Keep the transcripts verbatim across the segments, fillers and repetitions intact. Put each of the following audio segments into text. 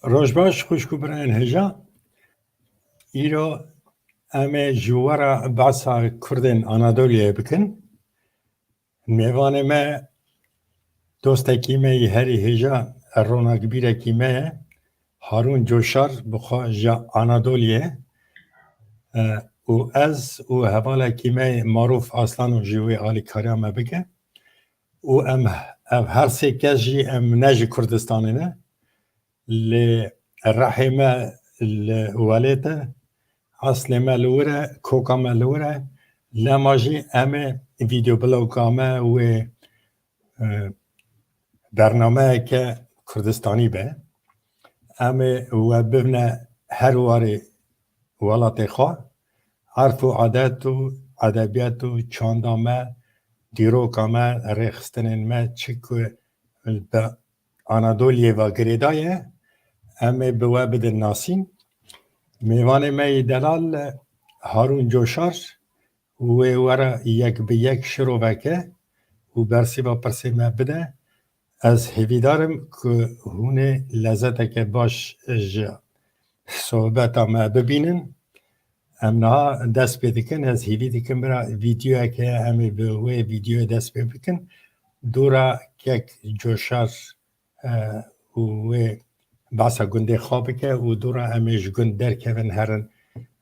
Roj baş, xwişk û birayên hêja. Îro em ê ji we re behsa Kurdên Anadoliyê bikin. Mêvanê me dostekî me yî herî hêja, ronakbîrekî me ye. Harûn Coşar bi xwe ji Anadoliyê, e, û ez û hevalekî me Marûf Aslan û jî wê alîkariya me bike. Û em, ev her sê kes jî em ne ji Kurdistanê ne. Lê rehê me li welêt e, eslê me li wir e, koka me li wir e. Lema jî em ê vîdeobloga me wê, e, bernameyeke Kurdistanî be. Em ê we bibne her warê welatê xwe. Erf û adet û edebiyat û çanda me, dîroka me, rêxistinên me çi ku bi Anadoliyê ve girêdaye, em ê bi we bidin nasîn. Mêvanê me yî delal Harûn Coşar, wê were yek bi yek şiroveke û bersiva pirsê me bide. Ez hêvîdar im ku hûn ê lezeteke baş ji sohbeta me bibînin. Em niha dest pê dikin. Ez hêvî dikim bira vîdeoyeke em ê bi wê vîdeoyê dest pê bikin. Dora kek Coşar, e, û wê behsa gundê xwe bike û dora em ê ji gund derkevin herin,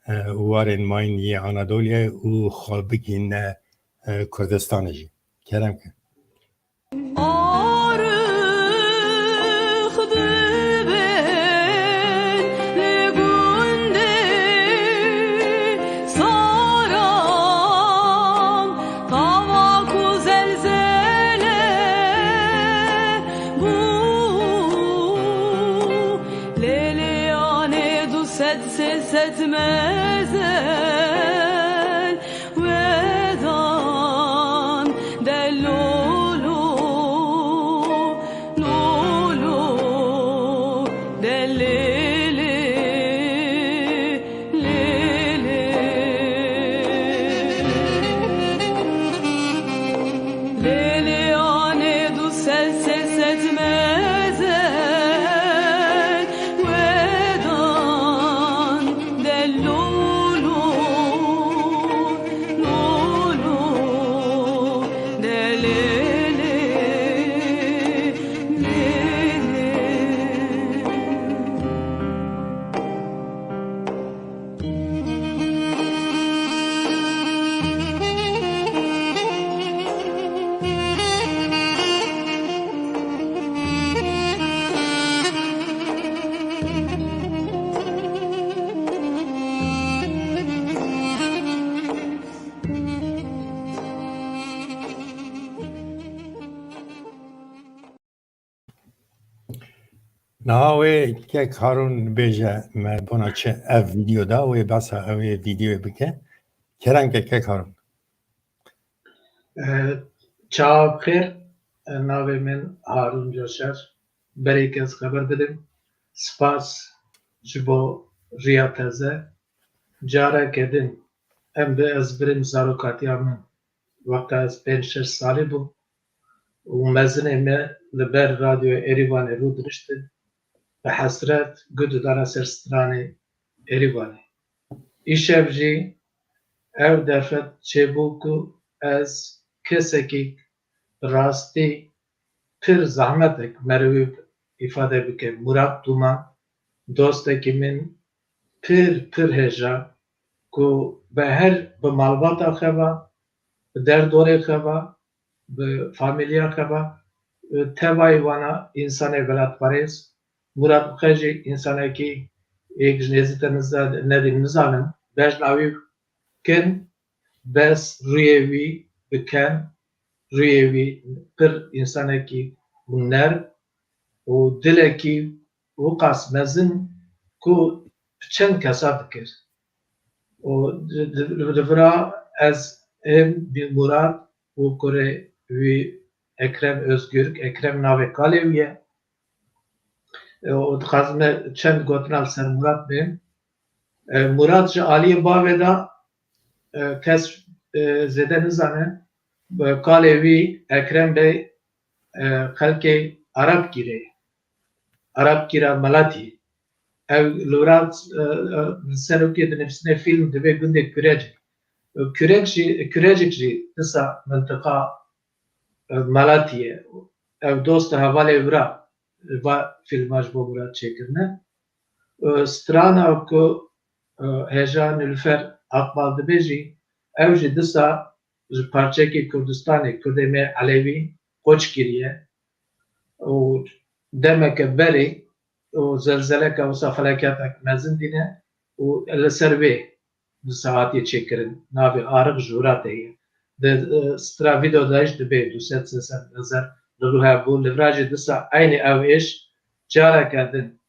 e, warên mayîn yê Anadoliyê û xwe bigihîne, e, Kurdistanê jî. Kerem ke. Arix dibin li gundê Saran, tava ku zelzele bû. Lê lê anê du sed sê sed mezel wedan de lolo, lolo, de lê lê, lê lê, lê lê anê du sed sê sed mezel wedan de lolo, lolo, de lê lê, lê lê. Niha wê kek Harûn bêje me bona çi ev vîdeo da, wê behsa ew ê vîdeoyê bike. Kerem ke kek Harûn. Eh, çawa bi xêr, eh, navê min Harûn Coşer. Berê ke ez xeber bidim. Spas ji bo riya teze. Careke din em bi ez birim zarokatiya min. Wexta ez pênc şeş salî bûm û mezinê me li ber radyoya Êrîvanê rûdiniştin, bi hesret gu didana ser stranê Êrîvanê. Îşev jî ew derfet çêbû ku ez kesekî bi rastî pir zehmetek merivî îfade bike. Murat Dûman dostekî min pir, pir hêja ku bi her bi malbata xwe ve, bi derdorê xwe ve, bi famîliya xwe ve, e, tevayî wana însanê welatparêz. Murat bi xwe jî însanekî êk ji nêzî te niza-, nedî nizanim, bejna wî kin, bes rûyê wî bi ken, rûyê wî pir însanekî bû nerm û dilekî wiqas mezin ku bi çend kesa dikir. Û di, di, di vira ez êm bi Murat û kurê wî Ekrem Özgürk, Ekrem navê kalê wî ye. E, û dixwazim çend gotina li ser Murat bêm. E, Murat ji aliyê bavê de, e, kes, e, zêde nizane, e, kalê wî Ekrem Bey, e, xelkê Arabkîrê, Arabkîra Melatî. Ew li wir a, e, e, serokê dinivîsine fîlm dibê gundê Kurecik. Kurek jî, Kurecik jî disa mintiqa, e, Malatiyê. Ew dost û hevalê wir a va fîlma ji bo wir a çêkirine. E, strana ku, e, hêja Nilüfer Akbal dibê jî, ew jî disa ji parçekî Kurdistanê, Kurdê me Elewî, koç kiriye û demeke berê û zelzeleke wisa felaketek mezin dîne û li ser vê di saetê çêkirin. Navê Ariq ji Wiratê ye. Di, e, stra vîdeo de jî dibê du sed sê sed hezar li rû hebû. Li vira jî disa eynî ew êş careke din.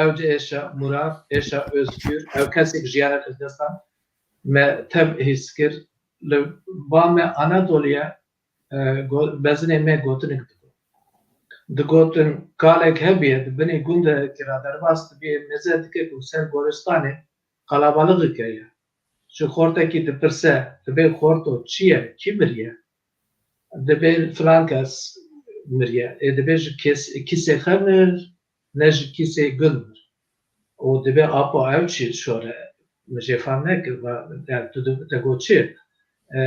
Ew jî êşa Murat, êşa Özgür, ew kesek jiyana Kurdistan me tev hîs kir. Li ba me Anadoliye, e, go-, mezinê me gotinek digot. Digotin, kalek hebiye, di binê gundekî ra derbas dibiye, mêze dike ku ser goristanê qalabalixik heye. Ji xortekî dipirse, dibê xorto çi ye, kî miriye? Dibê filan kes miriye. Ê dibê ji kes-, kîsê xe mir, ne ji kîsê gund mir. Û dibê apo ew çi şore, min jê fam nekir, va, yani, tu dibê te got çi? E,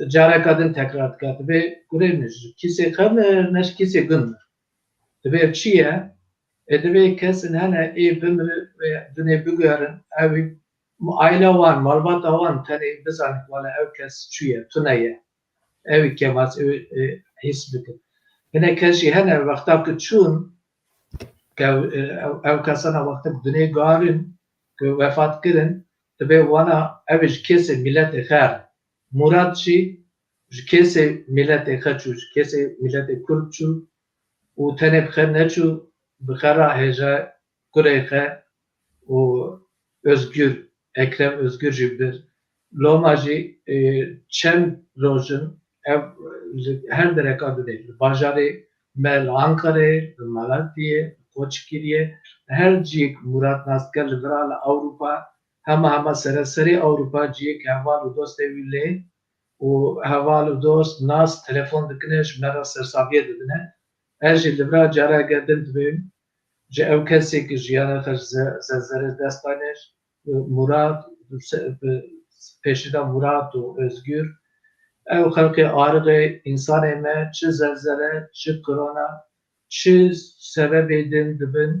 careka din tekrar dike, dibê kurê min ji kîsê xe mir, ne ji kîsê gund mir. Dibê ev çi ye? Ê dibê kesên hene ê bimri ve dunê biguherin, ew aile wan, malbata wan tenê bizanin, wala ew kes çûye, tune ye. Ew ê kemas, ew ê, e, hîs bikin. Hinek kes jî hene, wexta ku çûn, ke ew, e, ew, ew kesana wexta ku dunê guharin, ku wefat kirin, dibê wana ew ê ji kesê miletê xer. Murat jî ji kesê miletê xer çû, ji kesê miletê Kurd çû û tenê bi xer neçû, bi xer ra hêja kurê xwe û Özgür, Ekrem Özgür jî bir. Loma jî, e, çend roj in ev li her dereka dibê, li bajarê me, li Ankarayê, li Malatiyê, li Koçgiriyê, her ciyek Murat nas dike li vira li Ewropa, hema hema sereserê Ewropa ciyek heval û dostê wî lê û heval û dost nas telefon dikine, ji me re sersaviyê didine. Ez jî li vira careke din dibêm, ji ew kesê ki jiyana xwe ji ze-, zelzelê dest dane, Murat, se-, bi pêşî de Murat û Özgür, ew xelkê Arixê, însanê me, çi zelzele, çi korona, çi sebebê din dibin,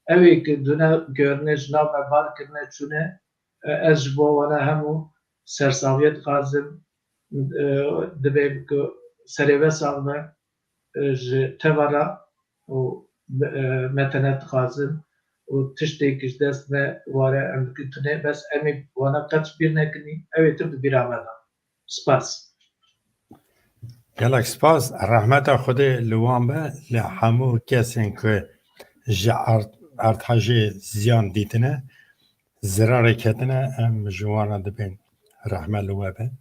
ew ê ki dune görine ji nav me bar kirine çûne, e, ez ji bo wana hemû sersaviye dixwazim, e, dibê ku serê we sax be, e, ji teva re û, e, me tene dixwazim û tiştê ki ji dest me ware em dikin tune, bes em ê wana qet ji bîr nekinî, ew ê tim di bîra me de. Spas. Gelek spas. Rehmeta Xwedê li wan be, li hemû kesên ku ji erd-, erdhejê ziyan dîtine, zirarê ketine, em ji wan re dibên rehme li we be.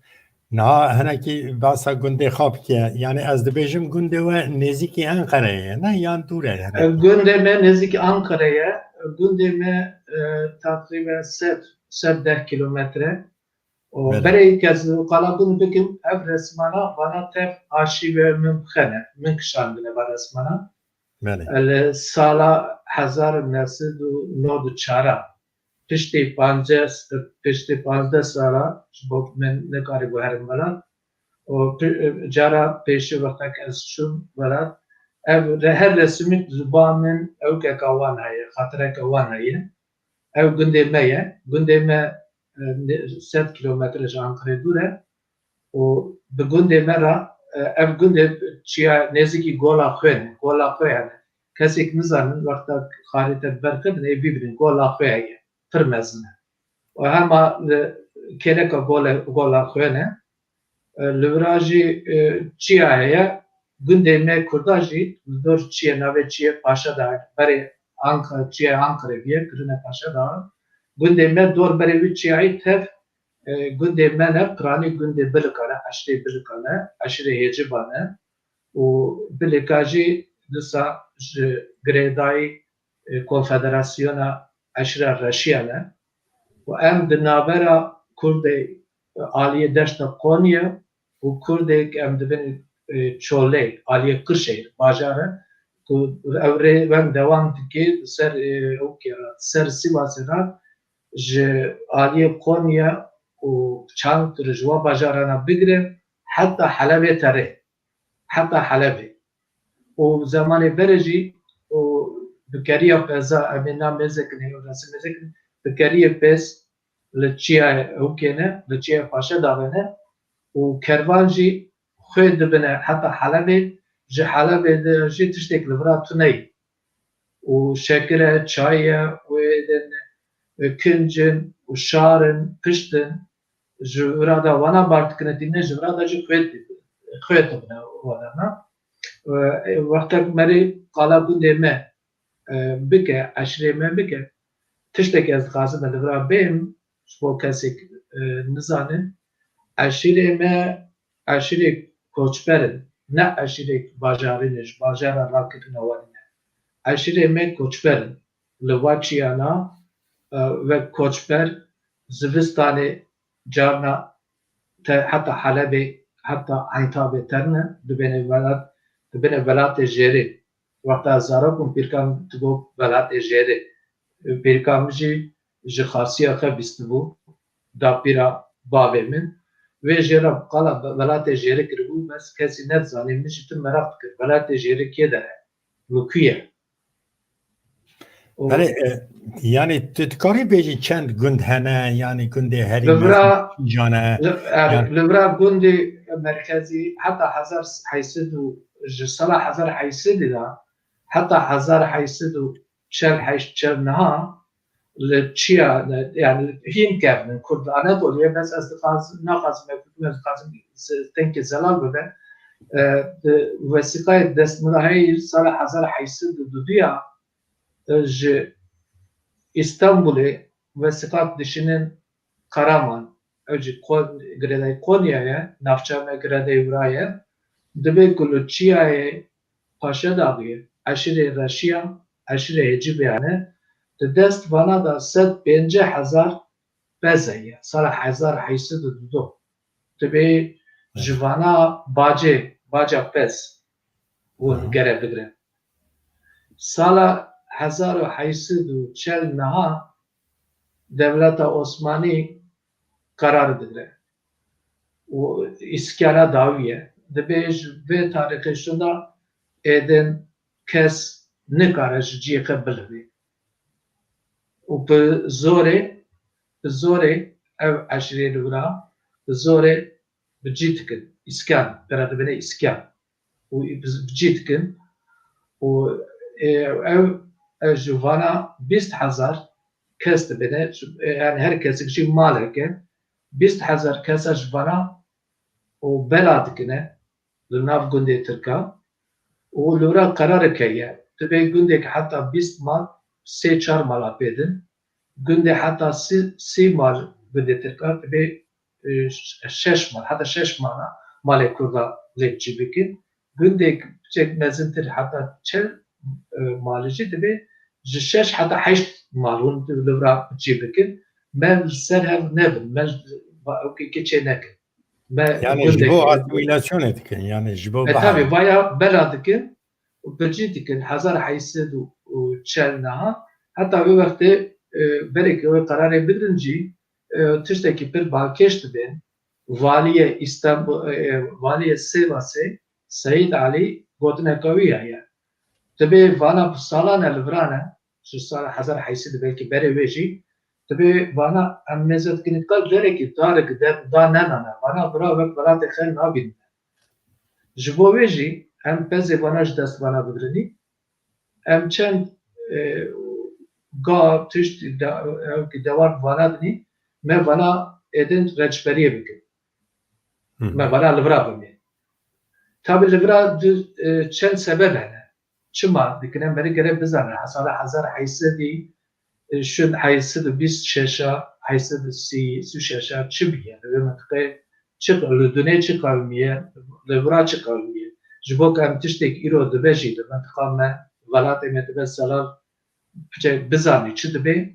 Niha hinekî behsa gundê xwe bike. Yani ez dibêjim gundê we nêzîkî Enqereyê ye, ne yan dûr e hinek? Gundê me nêzîkî Anqereyê ye. Gundê me, e, teqrîben sed, sed deh kilometre. Û Belê. Berê ke ez qala gund bikim, ev resmana vana tev arşîvê min bixene, min kişandine va resmana. Belê. Li sala hezar û neh sed û nod û çar a, piştî panceh, piştî pazdeh sala, ji bo min nekarîbû herim welat. Û pi-, cara pêşî wextek ez çûm welat, ev re-, her resimîk ziba min ewkeka wan heye, xatireke wan heye. Ew gundê me ye. Gundê me, e, ne-, sed kilometre ji Anqirê dûr e. Û bi gundê me re, e, ev gundê çiya nêzîkî Gola Xwên e. Gola Xwên e. Kesêk nizanin, wexta xarîte berxidin, ê bibînin, Gola Xwên heye. Pir mezin e. Û hema li kêleka gole-, Gola Xwên e. E, li vira jî, e, çiya heye. Gundê me Kurda jî li dor çiyê, navê çiyê Paşa da, berê Anka-, çiyê Anqirê bûye, kirine Paşa da. Gundê me dor berê wî çiyayî tev, e, gundê me ne, piranî gundê Bilikan e, eşîrê Bilikan e, eşîrê Hêciban e. Û Bilika jî disa ji girêdayî, e, Konfederasyona Eşîra Reşiyan e. Û em di navbera Kurdê, e, aliyê deşta Koniyê û Kurdê em dibin, e, Çolê, aliyê Qirşehîr bajar e. Û ev rê weng dewam dike, li ser, e, ewkê re, li ser Sîvasê re, ji aliyê Konya û Çankdir, ji wa bajarana bigire heta Helebê terê. Heta Helebê. Û zemanê berê jî û bi keriya peza, em ê na mêzekin, ê resim mêzekin, bi keriyê pez li çiyayê ewkê ne, li çiyayê Paşedavê ne û kervan jî xwê dibine heta Helebê, ji Helebê de jî tiştek li vira tune ye. Û şekir e, çay e, û êdin, e, kinc in û şar in, pişt in. Ji vira de wana bar dikine, tîne ji vira de jî xwê di-, xwê dibine wana na. E, wextek merî qala gundê me, e, bike, eşirê me bike. Tiştekî ez dixwazim li vira bêm, ji bo kesek, e, nizane. Eşirê me, eşirê koçber in, ne eşirê bajarî ne, ji bajara rakirine werine. Eşirê me koçber in. Li va çiyana, e, wek koçber zivistanê carna te heta Helebê, heta Entabê terne, dibêne welat, dibêne welatê jêrê. Wexta zarok bûm, pîrka min digot welatê jêrê. Pîrka min jî ji Xarsiya xe bîstibû, dapîra bavê min. Wê jê re qala welatê jêrê kiribû, bes kesî nedizanî, min jî tu meraq dikir, welatê jêrê kê de ye? Li ku ye? Û Belê, e, yani tu dikarî bêjî çend gund hene, yani gundê herî Li vira, mezin kîjan e? li, yani, Yani li vira gundê merkezî heta hezar heyşt sed û, ji sala hezar heyşt sed de heta hezar heyşt sed û çel heşt çel niha li çiya, yani hîn kevnin Kurd li Anatoliyê, bes ez dixwazim, naxwazim me Kurd, ez dixwazim se-, tenkê zelal bibe. E, di wesîqayê destnihayî sala hezar heyşt sed û duduya, e, ji Îstanbulê wesîqat dişînin Karaman, ew jî Kon-, girêdayî Konya ye, navça me girêdayî wira ye. Dibê ku li çiyayê Paşedagê, eşîrê Reşiya, eşîrê Hêcîbiyan e, di dest vana de sed pêncî hezar pez heye, sala hezar heyşt sed û dudu. Dibê ji vana bacê, baca pez hûn Hı hı. gere bigrin. Sala hezar û heyşt sed û çel niha dewleta Osmanî qerar digre û îskana dawî ye. Dibê ji vê tarîxê şûnda êdin kes nikare ji cihê xwe bilivê. Û bi zorê, bi zorê ev eşîrê li wira, bi zorê bi cî dikin, îskan, pera dibêne îskan. Û bi, bi cî dikin. Û, e, ew, e, ji vana bîst hezar kes dibêne, ji, e, yani her kesek jî malek e. Bîst hezar kesa ji vana û bela dikine li nav gundê Tirka. Û li wira qerarek heye. Dibê gundek heta bîst mal, sê çar mala pê din. Gundê heta sî, sî mal gundê Tirka, dibê, e, şeş mal, heta şeş mala malê Kurda lê cî bikin. Gundek piçek mezintir heta çel, e, malî jî dibê ji şeş heta heşt mal hûn li vira cî bikin. Me li ser hev nebin, me va ewkê çê nekin. Me Yani ji gundek bo asimilasyonê dikin, yani ji bo E, bahar. Tabii, vaya bela dikin û bi cî dikin, hezar heyşt sed û çel niha. Heta wê wextê, e, berek wê qerarê bigrin jî, e, tiştekî pir balkêş dibên. Valiyê Îstanbul, e, e, valiyê Sêvasê Seyîd Alî gotineke wî heye. Dibê vana bi salan e li vira ne, ji sala hezar heyşt sed belkî berê wê jî, dibê vana em mêze dikin ka derekî darek de, da nenane. Vana vira wek welatê xwe nabînin. Ji bo wê jî em pezê vana ji dest vana bigrinî. Em çend, e, ga tişt de, ew ki dewar vana dinî, me vana êdin reçberiyê bikin. Hı. Me vana li vira bimê. Tabi li vira du, e, çend sebeb hene. Çima dikine, berî gere bizane, hesala hezar heyşt sedî, e, şûn heyşt sed û bîst şeşa, heyşt sed û sî, sî û şeşa çi bûye? Li vê mintiqê çi, li dunê çi qewimiye, li vira çi qewimiye? Ji bo ku em tiştek îro dibe jî li mintiqa me, welatê me dibe zelal, piçek bizanî çi dibe.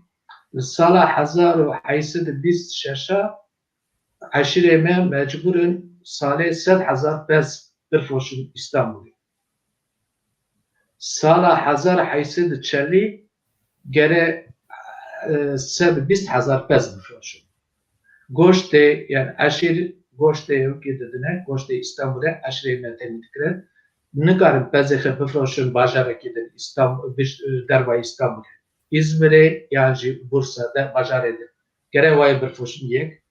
Li sala hezar û heyşt sed û bîst şeşa eşîrê me mecbûr in salê sed hezar pez birfoşin Îstanbulê. Sala hezar heyşsed û çelî gere, e, sed bîst hezar pez bifroşin. Goştê, yani eşîr goştê wekî didine, goştê Îstanbulê eşîrê me tenî dikire. Nikarin pezê xwe bifroşin bajarekî din, Îstanbul, biş-, derva Îstanbulê. Îzmirê yan jî Bursa de bajarê din. Gere wayê bifroşin yek.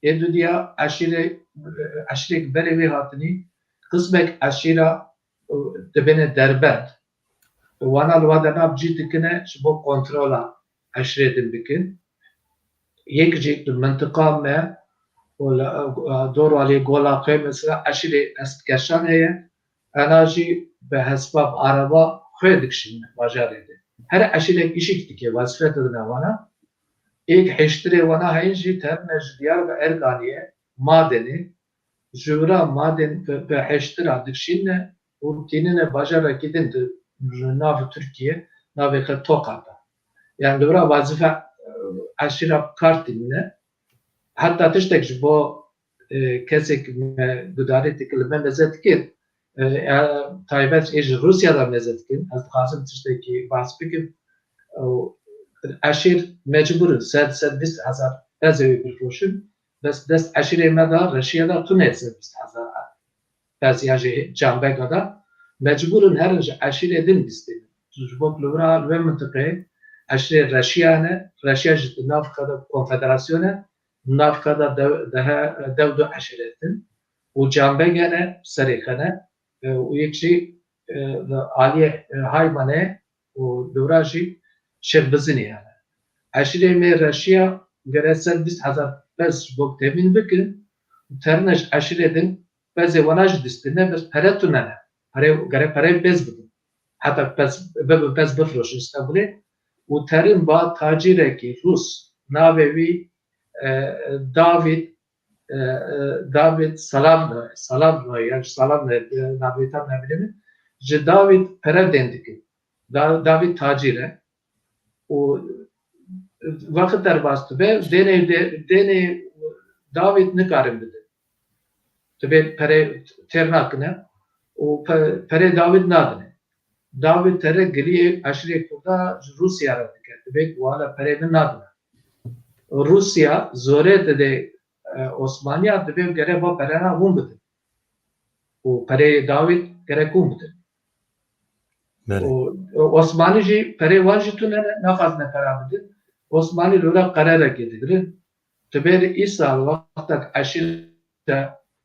Ê dudiya eşîrê, eşîrek berê wê hatinî, qismek eşîra, e, dibêne derbend. Wana li wa derna bi cî dikine ji bo kontrola eşîrê din bikin. Yek jî li mintiqa me û li, e, dor aliyê gola xwe mesela eşîrê estkeşan heye. Ena jî bi hespa bi araba xwe dikişîne bajarê de. Her eşîrek îşik dike, wezîfe didine wana. Êk hêştirê wana heyî jî terine ji Diyarbekir Erganiyê, Madenê, ji wira Maden bi, bi hêştira dikişîne û tînine bajarekî din di, di nav Tirkiye, navê xwe Tokat e. Yani li wira wezîfe, e, eşîra bi kar tînine. Heta tiştek ji bo, e, kesek me gudarê dike li me meze dikir, e, e, taybet ê ji Rûsya de meze dikin. Ez dixwazim tiştekî behs bikim. Û eşîr mecbûr in sed, sed bîst hezar pezê wê bifroşin. Bes dest eşîrê me de, reşiya de tune sed bîst hezar pez ya jî canbega de. Mecbûr in herin ji eşîrê din bistînin. Ji bo ku li wira li wê mintiqê eşîrê reşiya ne, reşiya jî di nav xwe de konfederasyon e, di nav xwe de dew, dehe, dew du eşîret in. Û canbege ne, serê xwe ne, e, û yek jî, e, li aliyê, e, Haymanê û dewra jî Şêxbizinê hene. Eşîrê me reşiya gere sed bîst hezar pez ji bo temîn bikin û terine ji eşîrê din pezê wana jî distîne, bes pere tune ne. Pere, gere pereyê pez bidin. Heta pez, bibe pez bifroşin Stenbolê. Û terin ba tacîrekî Rûs, navê wî, e, David, e, e, David Salavno, Salavno, yani Salavno, e, navê tam ne bilê min. Ji David pere tên dikin. Da-, David tacîr e. Û wexit derbas dibe, dênê de-, dênê David nikarin bidin. Dibê perê têr nakine û pe-, perê David nadine. David tere giliyê eşîrê Kurda ji Rûsya re dike. Dibê ku wala perê min nadine. Rûsya zorê dide, e, Osmaniya, dibê gere va perena hûn bidin. Û pereyê Dawîd gerek hûn bidin. Belê. Û, û Osmanî jî perê wan jî tune ne, naxwazine pera bidin. Osmanî li wira qererekê digirin. Dibê îsal wextek eşîrete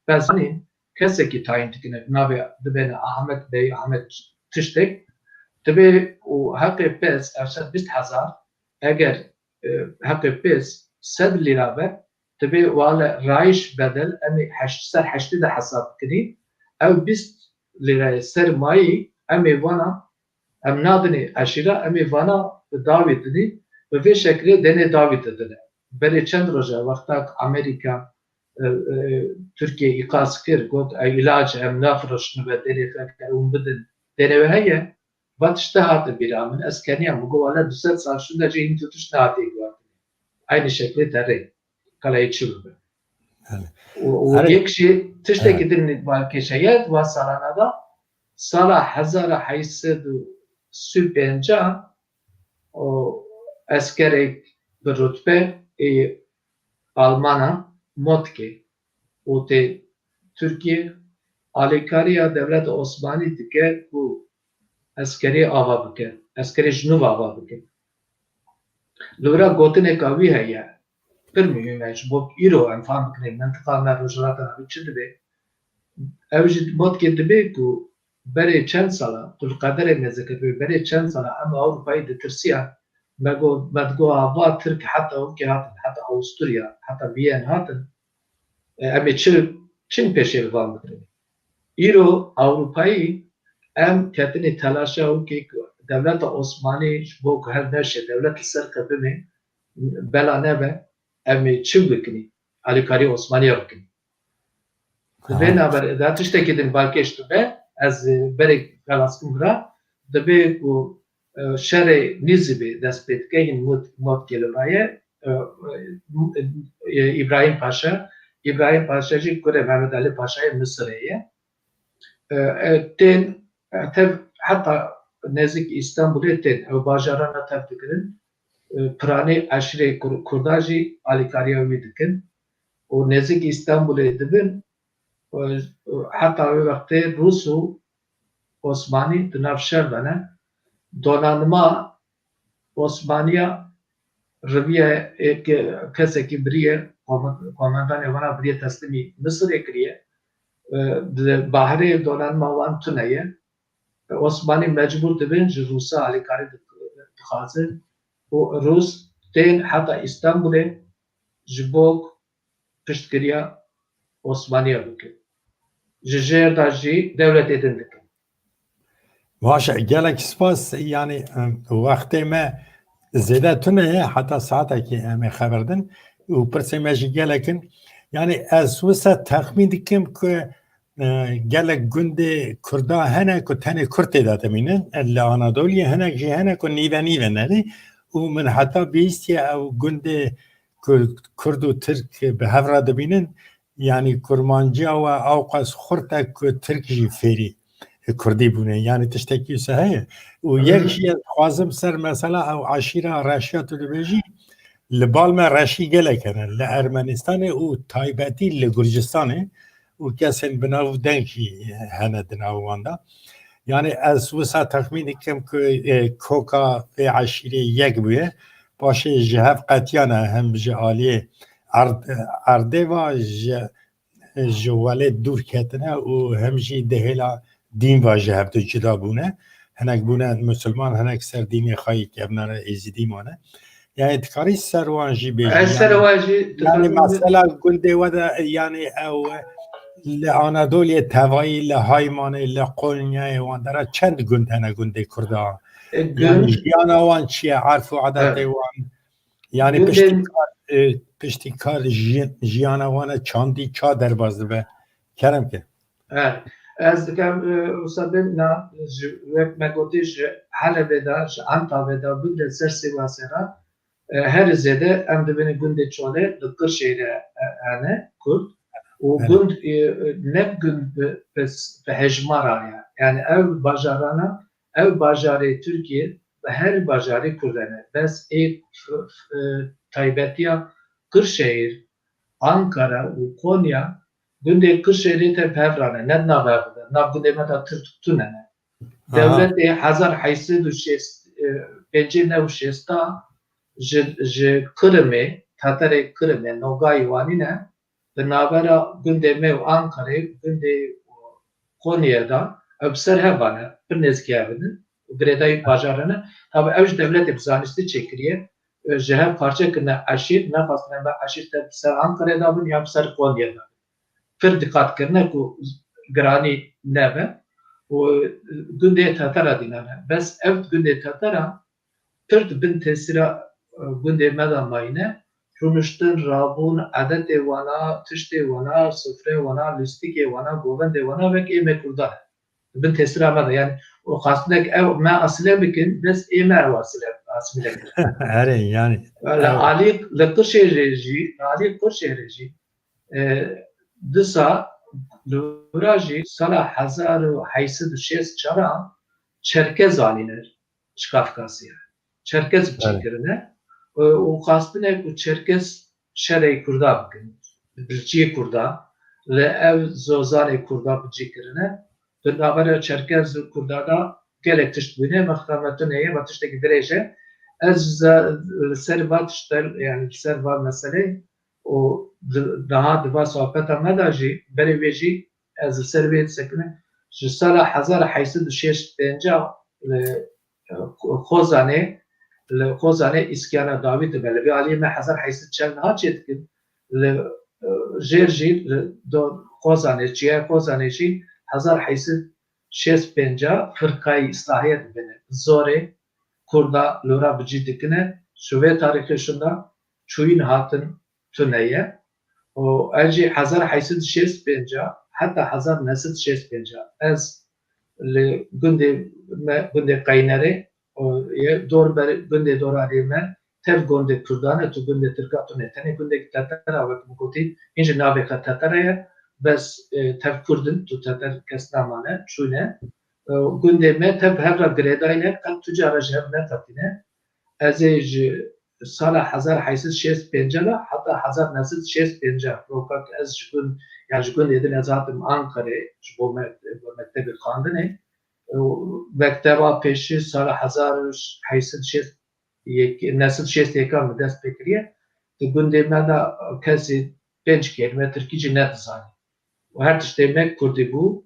pezanîn kesekî tayîn dikine, navê dibêne Ahmet Bey, Ahmet tiştek. Dibê û heqê pez ev sed bîst hezar, eger, e, heqê pez sed lîra be, dibê wale rayîş bedel, em ê heşt, ser heştê de hesab bikinî. Ew bîst lîrayê sermayî em ê vana, em nadinê eşîra, em ê vana bi dawî dinî, bi vê şekilê denê dawî didine. Berê çend roja wexta ku Amerîka, e, e, Tirkiye îqaz kir, got, ew îlac em nafiroşin ve denê xelk hûn bidin, denê we heye, va tişte hate bîra min, ez keniyam, min got, wala du sed sal şûnde jî hîn tu tişt nehatiye guhartinê. Aynî şeklê terê, qelayê çi bibe. Belê. Û, û Erê. Yek jî tiştekî Evet. din balkêş heye, di wa salana da, sala hezar û heşt sed û sî û pênc û eskerek bi rutbe ê Almana Motke û tê Tirkiye alîkariya dewleta Osmanî dike ku eskerê ava bike, eskerê ji nû ve ava bike. Li wira gotineka wî heye, pir muhîm e, ji bo îro em fam bikin, mentiqa me Rojhilata Navîn çi dibe. Ew jî Motke dibe ku berê çend sala, tu li qederê me zikir, berê çend sala em Ewropayê ditirsiyan, me got, me digot, ava Tirk heta wekê hatin, heta Awusturya, heta Viyen hatin, e, em ê çi, çi pêşê li van bigirin? Îro Ewropayî em ketinê telaşa wekê ku dewleta Osmanî ji bo ku hev neşe, dewlet li ser qe bime, bela nebe, em ê çi bikinî? Alîkarî Osmaniya bikin. Di vê Aha. navberê de tiştekî din balkêş dibe, ez, e, berê xelas kim vira, dibe ku, e, şerê nîzî bê dest pê dike, hîn mot-, Motke li raye, e, e, e, Îbrahîm Paşa, Îbrahîm Paşa jî kurê Mehmet Alî Paşayê Misirê ye. E, e, tên, e, tev heta nêzîk Îstanbulê tên. Ew bajarana tev digirin. E, piranî eşîrê Kur-, Kurda jî alîkariya wî dikin. Û nêzîk Îstanbulê dibin, e, heta wê wextê Rûs û Osmanî di nav şer de ne. Donanma Osmaniya riviye, e, ke-, kesekî biriye, komen-, komendanê wana biriye, teslîmî Misirê kiriye. E, di baherê donanma wan tune ye. E, Osmanî mecbûr dibin ji Rûsa alîkarî di-, dixwazin û Rûs tên heta Îstanbulê ji bo piştgiriya Osmaniya bikin. Ji jêr de jî dewletê din dikin. Baş e, gelek spas. Yanî, em, wextê me zêde tune ye, heta saetekî em ê xeber din û pirsê me jî gelek in. Yanî ez wisa texmîn dikim ku, e, gelek gundê Kurda hene ku tenê Kurd tê de dimînin. Li Anadoliyê hinek jî hene ku nîve nîve ne. Û min heta bihîstiye ew gundê ku Kurd û Tirk bi hev re dibînin, yanî kurmanciya we ewqas xurt e ku Tirk jî fêrî Kurdî bûne. Yanî tiştekî wisa heye. Û yek jî ez dixwazim ser mesela ew eşîra Reşiya tu dibêjî, li bal me Reşî gelek hene. Li Ermenistanê û taybetî li Gurcistanê û kesên bi nav û deng jî hene di nav wan de. Yanî ez wisa texmîn dikim ku, e, koka vê eşîrê yek bûye. Paşê ji hev qetiyane, hem ji aliyê erd-, erdê ve, ji, ji welê dûr ketine û hem jî di hêla dîn ve ji hev du cuda bûne. Hinek bûne misilman, hinek ser dînê xwe yê kevnere êzidî mane. Yanî dikarî ser wan jî bêjî? Ez ser wan jî, yanî mesela gundê we de, yanî ew li Anadoliyê tevayî, li Haymanê, li Qonyayê, wan dera çend gund hene gundê Kurda? E, yanî gund jiyana wan çi ye? Erf û adetê wan? Yanî gundên piştî kar, e, piştî kar ji-, jiyana wan e, çandî ça derbas dibe? Kerem ke. E, ez dikem, e, wisa bêjim, na, ji, wek me gotî, ji Helebê de, ji Entavê de, bigre ser Sîwasê re, e, her zêde em dibînin gundê Çolê li Qirşehîrê, e, hene Kurd. Û gund, e, e, ne gund bi, bi, bi hejmara ye. Yanî ev bajarana, ev bajarê Tirkiyê, bi her bajarê Kurd hene. Bes ê f-, f-, e, taybetiya Qirşehîr, Ankara û Konya, gundê Qirşehîrê te bi hev re ne, ne di nav hev de, nav gundê me de Tirk tune ne. Dewletê hezar heyşt sed û şêst, e, pêncî neh û şêsta ji, ji Kirimê, Teterê Kirimê, Nogayî wanî ne, di navbera gundê me û Ankarê, gundê Konyayê de, ew bi ser hev ve ne, pir nêzîkî hev in, girêdayî bajaran e. Tabi ew ji dewletê bi zanistî çêkiriye, e, ji hev parçe kirine eşîr, nexwastine me eşîr te bi ser Ankarê de bin ya bi ser Konyayê de bin. Pir diqat kirine ku giranî nebe û gundê Tetera dînane. Bes ev gundê Tetera pir di bin tesîra, e, gundê me de mayîne. Rûniştin, rabûn, edetê wana, tiştê wana, sifrê wana, lîstikê wana, govendê wana wek ê me Kurdan e. Di bin tesîra me de, yanî, û xastinek ew me asile bikin, bes ê me ew asile, asîmîle kirin. Erê, yanî. Li alî, li Qirşehirê jî, li alî Qirşehirê jî, e, disa li wira jî sala hezar û heyt sed û şêst çar a Çerkez anîne ji Kafkasya. Çerkez bi cî kirine. E, û xastine ku Çerkez şerê Kurda bikin. Bi cî Kurda, li ev zozanê Kurda bi cî kirine. Di navbera Çerkez û Kurda de gelek tişt bûne, mextemetun heye, me tiştekî dirêj e. Ez ze-, li ser va tiştel, yanî li ser va meselê û di-, daha di va sohbeta me de jî, berê wê jî ez li ser vê disekinim. Ji sala hezar heyt sed û şêst pêncî li, e, Xozanê, li Xozanê îskana dawî dibe. Li vê aliyê me hezar heyt sed çel niha çêdikin. Li, e, jêr jî li do Xozanê, çiya Xozanê jî hezar heyt sed şêst pêncî firqayî îslahiye dibine. Zorê Kurda li wira bi cî dikine. Ji vê tarîxê şinda çûyîn hatin tune ye. Û ev jî hezar heyt sed û şêst pênc heta hezar neh sed û şêst pênc ez li gundê me, gundê Qeynerê, û ye dor ber gundê Doralê me tev gundê Kurdan e, tu gundê Tirka tune. Tenê gundê Tetera, wek min gotî, hîn jî navê xwe Tetera ye, bes, e, tev Kurd in, tu Teter kes namane, çûne. E, gundê me tev hev re girêdayî ne, qet tu cara ji hev neqetîne. Ez ê ji sala hezar heyt sed şêst pênc re heta hezar neh sed şêst pênc, roka ku ez ji gund, ya ji gundê din ez hatim Anqerê ji bo me-, bo mektebê xwendinê. Û mekteba pêşî sala hezar heyt sed şêst yek, neh sed şêst yek min dest pê kiriye. Di gundê me de kesê pênc kelîme tirkî jî nedizanî. Û her tiştê me kurdî bû.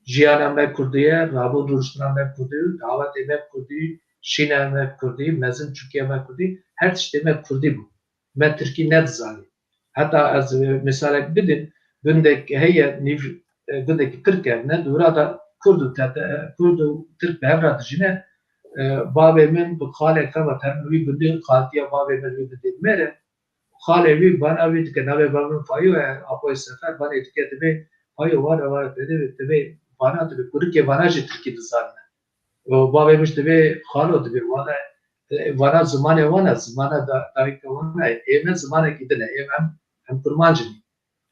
Jiyana me kurdî ye, rabûn rûniştina me kurdî, dawetê me kurdî, şîna me kurdî, mezin çûkiya me kurdî, her tiştê me kurdî bû. Me tirkî nedizanî. Heta ez, e, misalek bidin, gundek heye, nîv, e, gundekî tirk e, ne dûra da kurd û tete, kurd û tirk bi hev re dijîne. E, bavê min bi xalek xebat herin wî gundê, xaltiya bavê min wî gundê mêr e. Xalê wî bana wî dike, navê bavê min Fayo ye, apoyê Sefer, banê dike dibê, Fayo ware ware, dibê, dibê, bana dibê, kurikê bana jî tirkî dizanine. Û bavê min jî dibê, xalo dibê, wane, e, vana zimanê wan e, zimana da-, dayika wan e. Ê me zimanekî din e, ê em, em kurmanc in.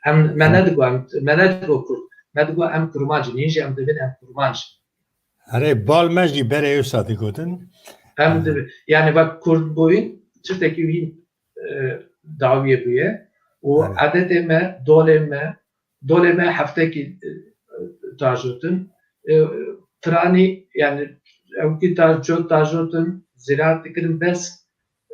Em, me nedigo, em, me nedigo kurd. Me digo em kurmanc in, hîn jî em dibin em kurmanc in. Erê, bal me jî berê wisa digotin. Em dibi-, yani bak kurd bûyîn, tiştekî wî, e, dawiyê bûye. Û Evet. Edetê me, dolê me, dolê me heftekî, e, tajotin. E, Piranî, yani ewkî ta-, cot tajotin, ziraat dikirin, bes,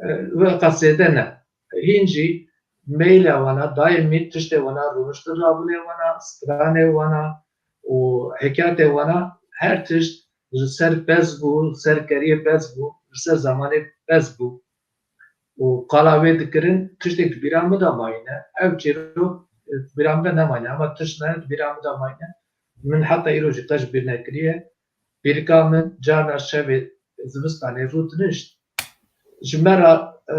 e, wê qas zêde ne. Hîn jî meyla wana, daîmî tiştê wana, rûniştin rabûnê wana, stranê wana û hikayetê wana, her tişt ji ser pez bû, ser keriyê pez bû, ji ser zamanê pez bû. Û qala wê dikirin, tiştê di bîra min de mayîne. Ev çîrok, e, di bîra min de nemayîne, ama tişt ne di bîra min de mayîne. Min heta îro jî qet ji bîr nekiriye. Pîrika min carna şevê zivistanê rûdinişt. Ji me re, e,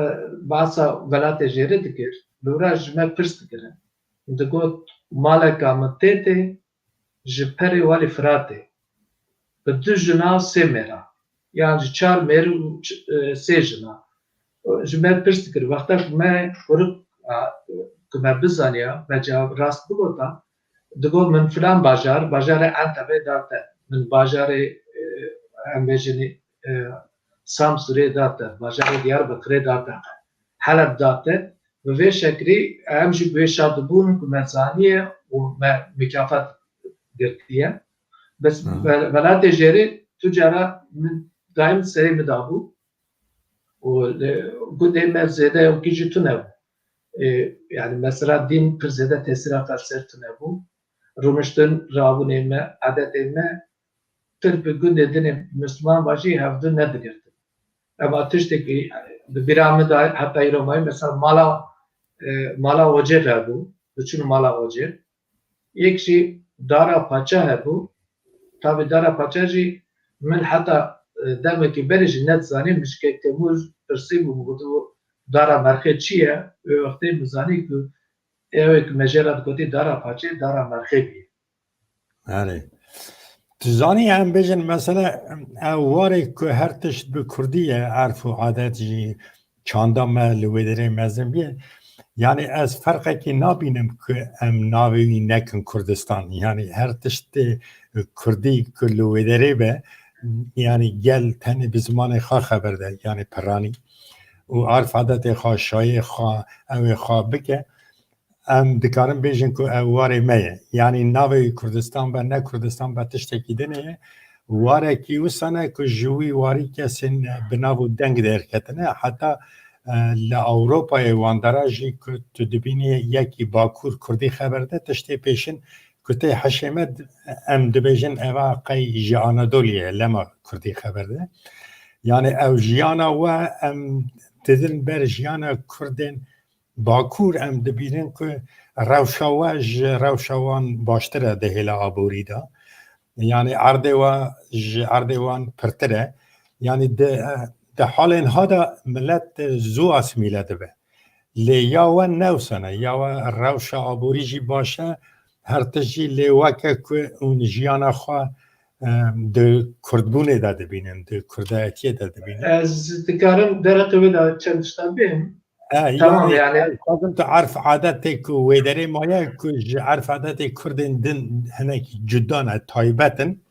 behsa welatê jêrê dikir. Lûra ji me pirs dikirin. Digot, maleka min tê tê, ji perê welî Firatê. Bi du jina sê mêra. Yan ji çar mêr û ç-, e, sê jina. Ji me pirs dikir. Wexta ku me kurik, a, ku me bizaniya, me cewab rast bigota, digot min filan bajar, bajarê Entebê da te. Min bajarê, e, em bêjin, e, Samsûrê da te, bajarê Diyarbekirê da te, Heleb da te. Bi vê şeklî em jî bi wê şa dibûn ku me zaniye û me mukafat girtiye. Bes Hı. ve-, welatê jêrê tu cara min daîm serê min dabû. Û li gundê me zêde ew kî jî tune bû. E, yani mesela dîn pir zêde tesîra xwe ser tune bû. Rûniştin, rabûnê me, edetê me pir bi gundê dinê Misliman ve jî hevdu nedigirtin. Ema tiştekî di bîra min de heta îro mayî, mesela mala, e, mala Ocê hebû, diçûn mala Ocê. Yek jî dara paça hebû. Tabî dara paça jî min heta, e, demekî berê jî nedizanî, mişkek Temûr pirsî bû, min gotibû dara merxê çi ye? Wê wextê min zanî ku ew ê ku me jê re digotî dara paçê, dara merxê bûye. Erê. Tu zanî, em bêjin, mesela, ew warê ku her tişt bi kurdî ye, erf û adet jî çanda me li wê derê mezin bîye. Yani ez ferqekî nabînim ku em navê wî nekin Kurdistan. Yani her tiştê kurdî ku li wê derê be, yani gel tenê bi zimanê xwe xeber de, yani piranî. Û erf adetê xwe, şayê xwe, ew ê xwe bike. Em dikarin bêjin ku ew warê me ye. Yanî navê wî Kurdistan be, ne Kurdistan be, tiştekî din e. Warekî wisa ne ku ji wî warî kesên bi nav û deng derketine. Heta, e, li Ewropayê wan dera jî ku tu dibînî yekî Bakur Kurdî xeber de, tiştê pêşin ku tê hişê me, em dibêjin eva qey ji Anadoliyê ye, lema Kurdî xeber de. Yani ew jiyana we em didin ber jiyana Kurdên Bakur, em dibînin ku rewşa we ji rewşa wan baştir e di hêla aborî de. Yani erdê we ji erdê wan pirtir e. Yani di, di halên ha de milet zû asîmîle dibe. Lê ya we ne wisa ne, ya we rewşa aborî jî baş e, her tişt jî, lê weke ku hûn jiyana xwe, em, di kurdbûnê de dibînin, di kurdayetiyê de dibînin. Ez dikarim derheqê wê de çend tişta bêm. E, Tamam, yani, yani. Ez dixwazim tu erf adetê ku wê derê maye, ku ji erf adetê Kurdên din hinekî cuda ne, taybet in.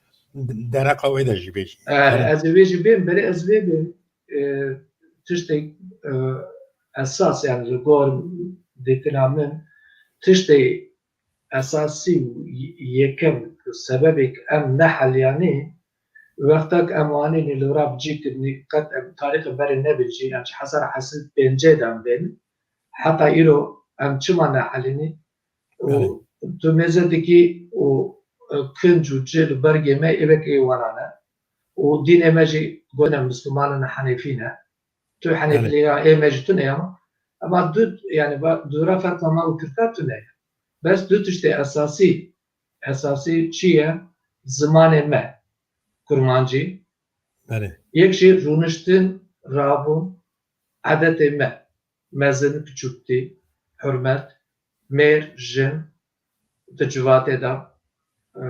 dereqa wê de jî bêjî. E, ez ê wê jî bêm, berê ez vê bêm. E, tiştek, e, esas, yani li gor dîtina min, tiştê esasî û y-, yekem sebebê ku em neheliyanî, wexta ku em anînî li vir bi cî kirinî, qet em tarîxê berê nebin jî, em ji hezar heşt sed pêncî de em bên, heta îro em çima nehelînî? Û Belê. tu mêze dikî û, e, kinc û cil û bergê me êvek ê wana ne. Û dînê me jî gotine Misliman in, Henefî ne. Tu Henefî Belê. ya ê me jî tune ye ama. Ema du, yani, va-, dûra ferqa me û Tirka tune ye. Bes du tiştê esasî, esasî çi ye? Zimanê me, kurmancî. Belê. Yek jî rûniştin, rabûn, edetê me, mezin, piçûktî, hurmet, mêr, jin, di civatê de, e,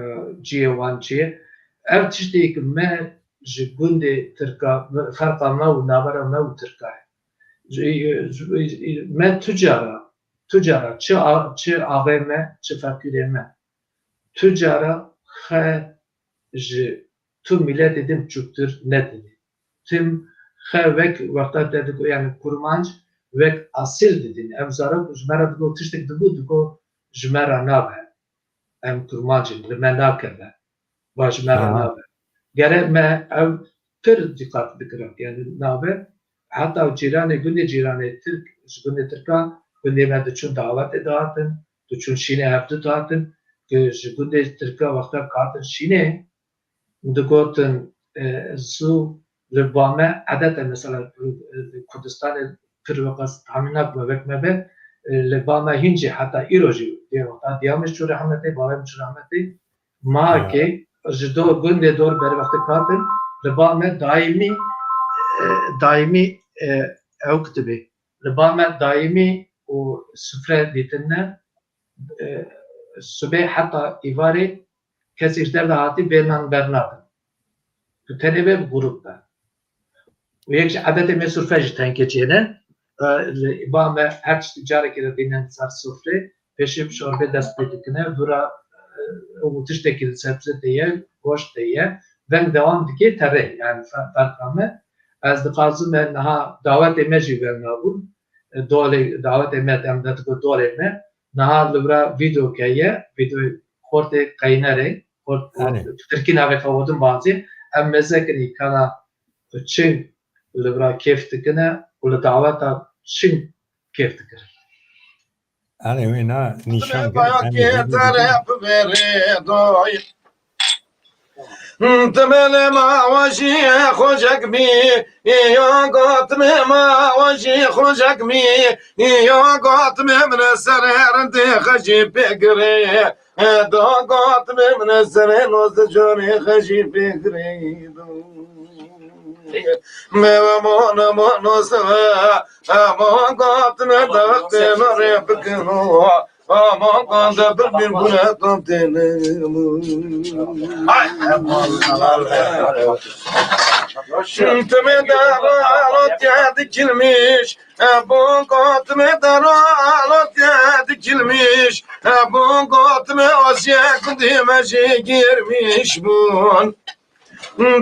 cihê wan çi ye. Ev tiştê ku me ji gundê Tirka, ferqa me û navbera me û Tirka ye. Ji, ji, me tu cara, tu cara çi a-, çi axê me, çi feqîrê me, tu cara xe ji tu miletê din çûktir nedinî. Tim xe wek wexta te digo, yani kurmanc wek asîl didin. Em zarok ji me re digo tiştek digo, digo ji me re nabe. Em kurmanc in, li me nakeve. Va ji me re Aha. nabe. Gere me ew pir dîqat bikirin. Yani nabe. Heta cîranê, gundê cîranê Tirk, ji gundê Tirka, gundê me diçûn dawetê dihatin, diçûn şînê hevdu dihatin, ku ji gundê Tirka wexta dihatin şînê, digotin, e, zû li ba me edet e, mesela, e, Kurdistanê pir weqas tahmîn nakim wek me be, e, li ba me hîn jî heta îro jî dê wexta diya min çû rehmetê, bavê min çû rehmetê, mahekê ji do gundê dor berwextê katin, li ba me daîmî, e, daîmî, e, ew kitibê. Li ba me daîmî û sufre dîtin ne, e, sibê heta îvarê kesê ji derve hatî bê nan bernadin. Tu tenê be bi grûp be. Û yek ji edetê me sufre jî tenkê çêne. E, li ba me her tiştî carekê de dînin ser sufrê. Pêşî bi şorbê dest pê dikine. Dûra, e, û tiştekî li sebze de ye, goşt de ye. Veng dewam dike terê. Yani fe-, ferqa me. Ez dixwazim me niha dawetê me jî veng nabûn. E, dolê, dawetê me, em de digo dolê me. Niha li vira vîdeoke ye, vîdeoyê xortê qeynerê, xort, Erê. Tirkî navê xwe odin bazî, em mêze kirî kana çing li vira kêf dikine û li daweta çing kêf dikirin. Erê wê na nîşan Baya kir, em ê kê vîdeo tere bikin. Bibêrê doy. Temele ma wajî xocek bî, ya got me ma wajî xocek bî, ya got me min serê rindê xejî pêgirê, da got me min serê noz canê xejî pêgirê. Me ve mona mona seve, ma got me da tê rê bikino. Aman kan de bir bir bune tam tene. Teme de ralot ya dikilmiş. Ebon katme de ralot ya dikilmiş. Ebon katme Asya kundime şey girmiş bun.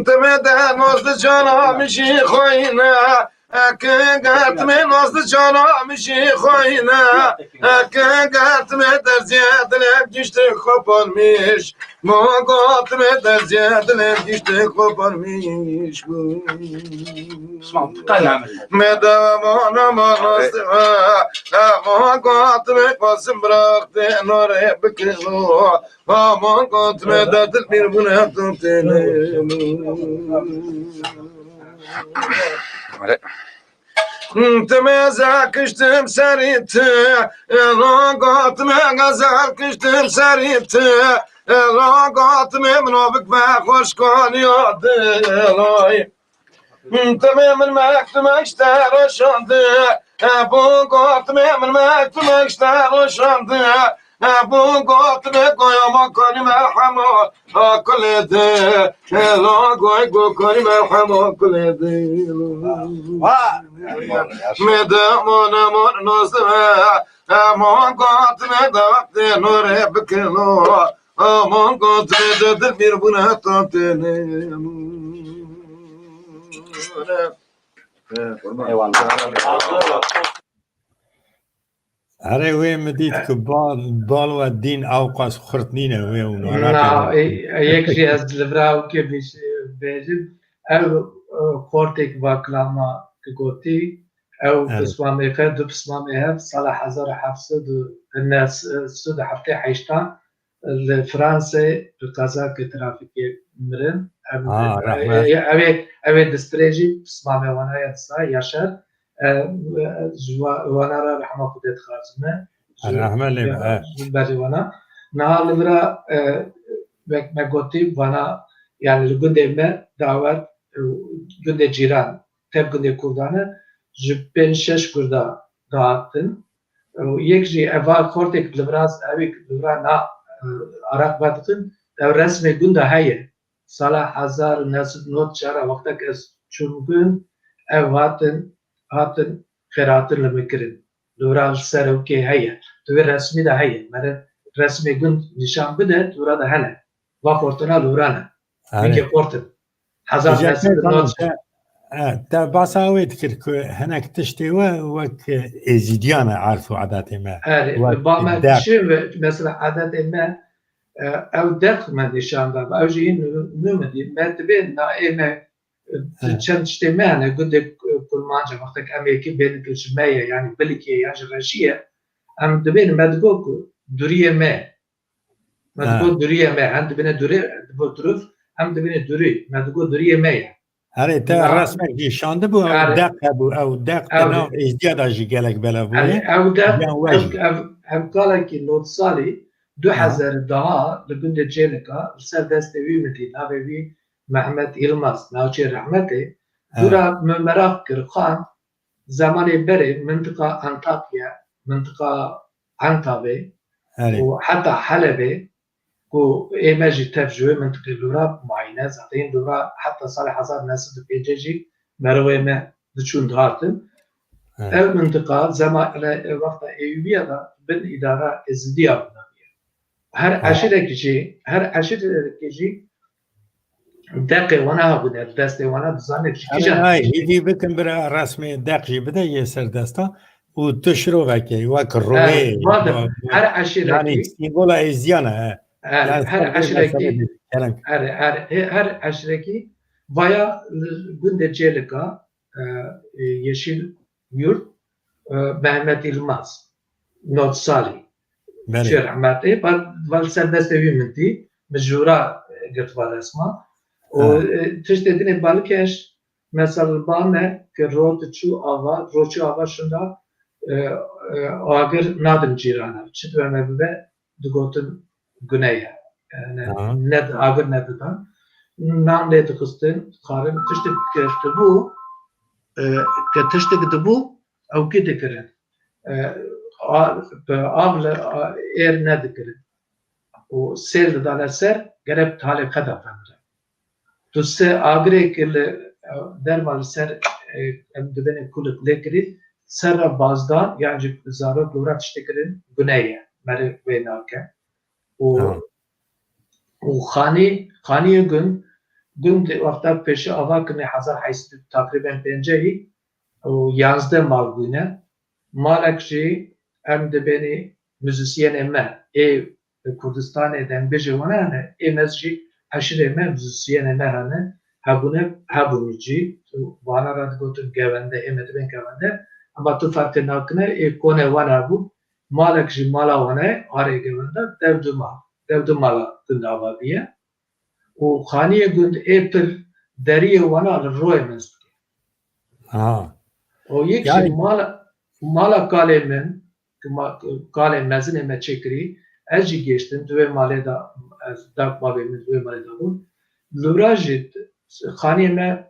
Teme de nazlı canım işi koyuna. Eke gatme nazlı canım işi koyuna. Eke gatme derziye dilek düştü koparmış. Mo gatme derziye dilek düştü koparmış. Tamam, tamam. Medava mona mona sıra. Mo gatme basın bıraktı nore bıkılı. Aman katme dertli bir bune tutene. Teme zakıştım serite, ela katme gazal kıştım serite, ela katme mınobik ve hoş kalıyordu, elay. Temê min mektumek ji te roşandî. E, bû got temê min mektumek ji te roşandî. E, bû got temê goya ma kanî me hema kulê di. E, la goy go kanî me hema kulê di. Me de mone mon nozime. E, ma got temê de wextê norê bikino. Aman kaçırdı bir buna tatene. Eyvallah. Erê wê min dît ku bal, bal we dîn ewqas xurt nîne wê û Na, e, e, yek jî ez li vira ew kê bêjim. Ew, e, xortêk va kilama ki gotî, ew Evet. pismamê xwe, du pismamê hev, sala hezar û heft sed û neh sed û heftê heştan li Fransê bi qezakê trafîkê mirin. Ev, Ha, e, rehmet. e, ev ê, ev ê distrê jî pismamê wana ye disa, Yaşar. E, e, ji wa-, wana re rehma Xwedê dixwazime. Ji, Rehme lê be, ya, he. ji berê wana. Niha li vira, e, wek me gotî, vana, yani li gundê me dawet, e, gundê cîran, tev gundê Kurdan e, ji pênc şeş Kurda dihatin. Û yek jî eva xortêk li vira, evî li vira na, e, araq vedixin, ew resmê gunda heye. Sala hezar û neh sed û nod çar wextek ez çûm gund, ev hatin, hatin xêrhatin li min kirin. Li vira li ser ew kê heye. Di wê resmî de heye. Mere resmê gund nîşan bide, di vira de hene. Va xortina li vira ne. Erê. Min kê xortin. Hezar neh sed û nod çar. Te, e, te basa wê dikir ku hinek tiştê we wek êzîdiyan e, erf û edetê me. Erê, Wek ba me deq. Dişê ve, mesela edetê me, e, ew deq me nîşan da. Ew jî nû, nû me dî. Me dibê na ê me, e, He. çend tiştê me hene, gundê, e, kurmanc e, wextek em êkî bênikin ji me ye, yani bilikê ye, yan ji reşî ye. Em dibênin me digo ku duriyê me. Me Ha. digo duriyê me, hem dibêne durê, digo duruf, hem dibêne durî. Me digo duriyê me ye. Herê te Na- resmek jî şandibû, ew Erê. deq hebû, ew deq di Ew nav êzdiya de jî gelek belav bûye. Erê, ew deq, Yan we ev, jî. ev, ev kalekî nod salî, Ha. du hezar daha li gundê Cêlika, li ser destê wî min dî, navê wî Mehmet Yilmaz, navçeyê rehmetê. Ha. Dûra min meraq kir, xan, zemanê berê mintiqa Antakya, mintiqa Entavê Erê. û heta Helebê, ku ê me jî tev ji wê mintiqê li vira mayîne, zaten li vira heta salê hezar neh sed û pêncî jî merivê me diçûn dihatin. He. Ev mintiqa zema-, le-, wexta Eyûbiya de bin îdara Êzidiya bûne. Her He. eşîrekî jî, her eşîrekî jî deqê wana hebûne, li destê wana dizanê ji Erê, kîjan ay, eşîrekî. Hêvî bikin bira resmê deq jî bide yê ser desta û tu şirovekê wek He, rûyê, madem wa-, wa-, her eşîrekî yanî sîmbola êzdiyan e, he. He, Yani her sen bir eşîrekî, mesele bir kerem. Her, her, he-, her eşîrekî vaya li gundê Cêlika, e, e, Yeşil Yurt, e, Mehmet Yilmaz, nod salî. Belê. Çi rehmetê, ba-, va li ser destê wî min dî, min ji wira, e, girtva resma. Û, Ha. e, tiştê dinê balikeş, mesela ba me ki ro diçû ava, ro çû ava şinda, e, e, agir nadin cîrana. Çi dibe me bibe, digotin gune ye. Yani Ha. ne di-, agir nedidan. Nan lê dixistin, xarin tiştek dibû, e, ke tiştek dibû, ew kî dikirin. E, a-, bi av li, a, êr nedikirin. Û sêl didane ser, gerek talê qeda femre. Tu se agirê ki li, e, derma li ser, e, em dibêne kulik lê kirî, ser re bazdan, yan jî zarok li wira tiştê kirin, gune ye. Merê wê nake. Û, Ha. û xanî, xaniyê gund, gund wexta pêşî ava kirine hezar heşt sed takrîben pêncehî û yanzdeh mal bûne. Malek jî em dibênî muzîsyenê me ê Kurdistanê dengbêjê wana hene, ê me jî eşîrê me muzîsyenê me hene, hebûne, hebûn jî, tu vana re digotin gewende, ê me dibên gewende, ema tu ferqê nakine, ê konê wana bû, malek jî mala wana ye, arê gewenda, dev du mal, dev du mala gund ava bîye. Û xaniyê gund ê pir deriyê wana li royê mez dike. Ha. Û yek jî Yani mala, mala kalê min, ki ma-, kalê mezinê me çêkirî, ez jî gêştim, di wê malê de, ez dak bavê min di wê malê de bûn. Li wira jî xaniyê me,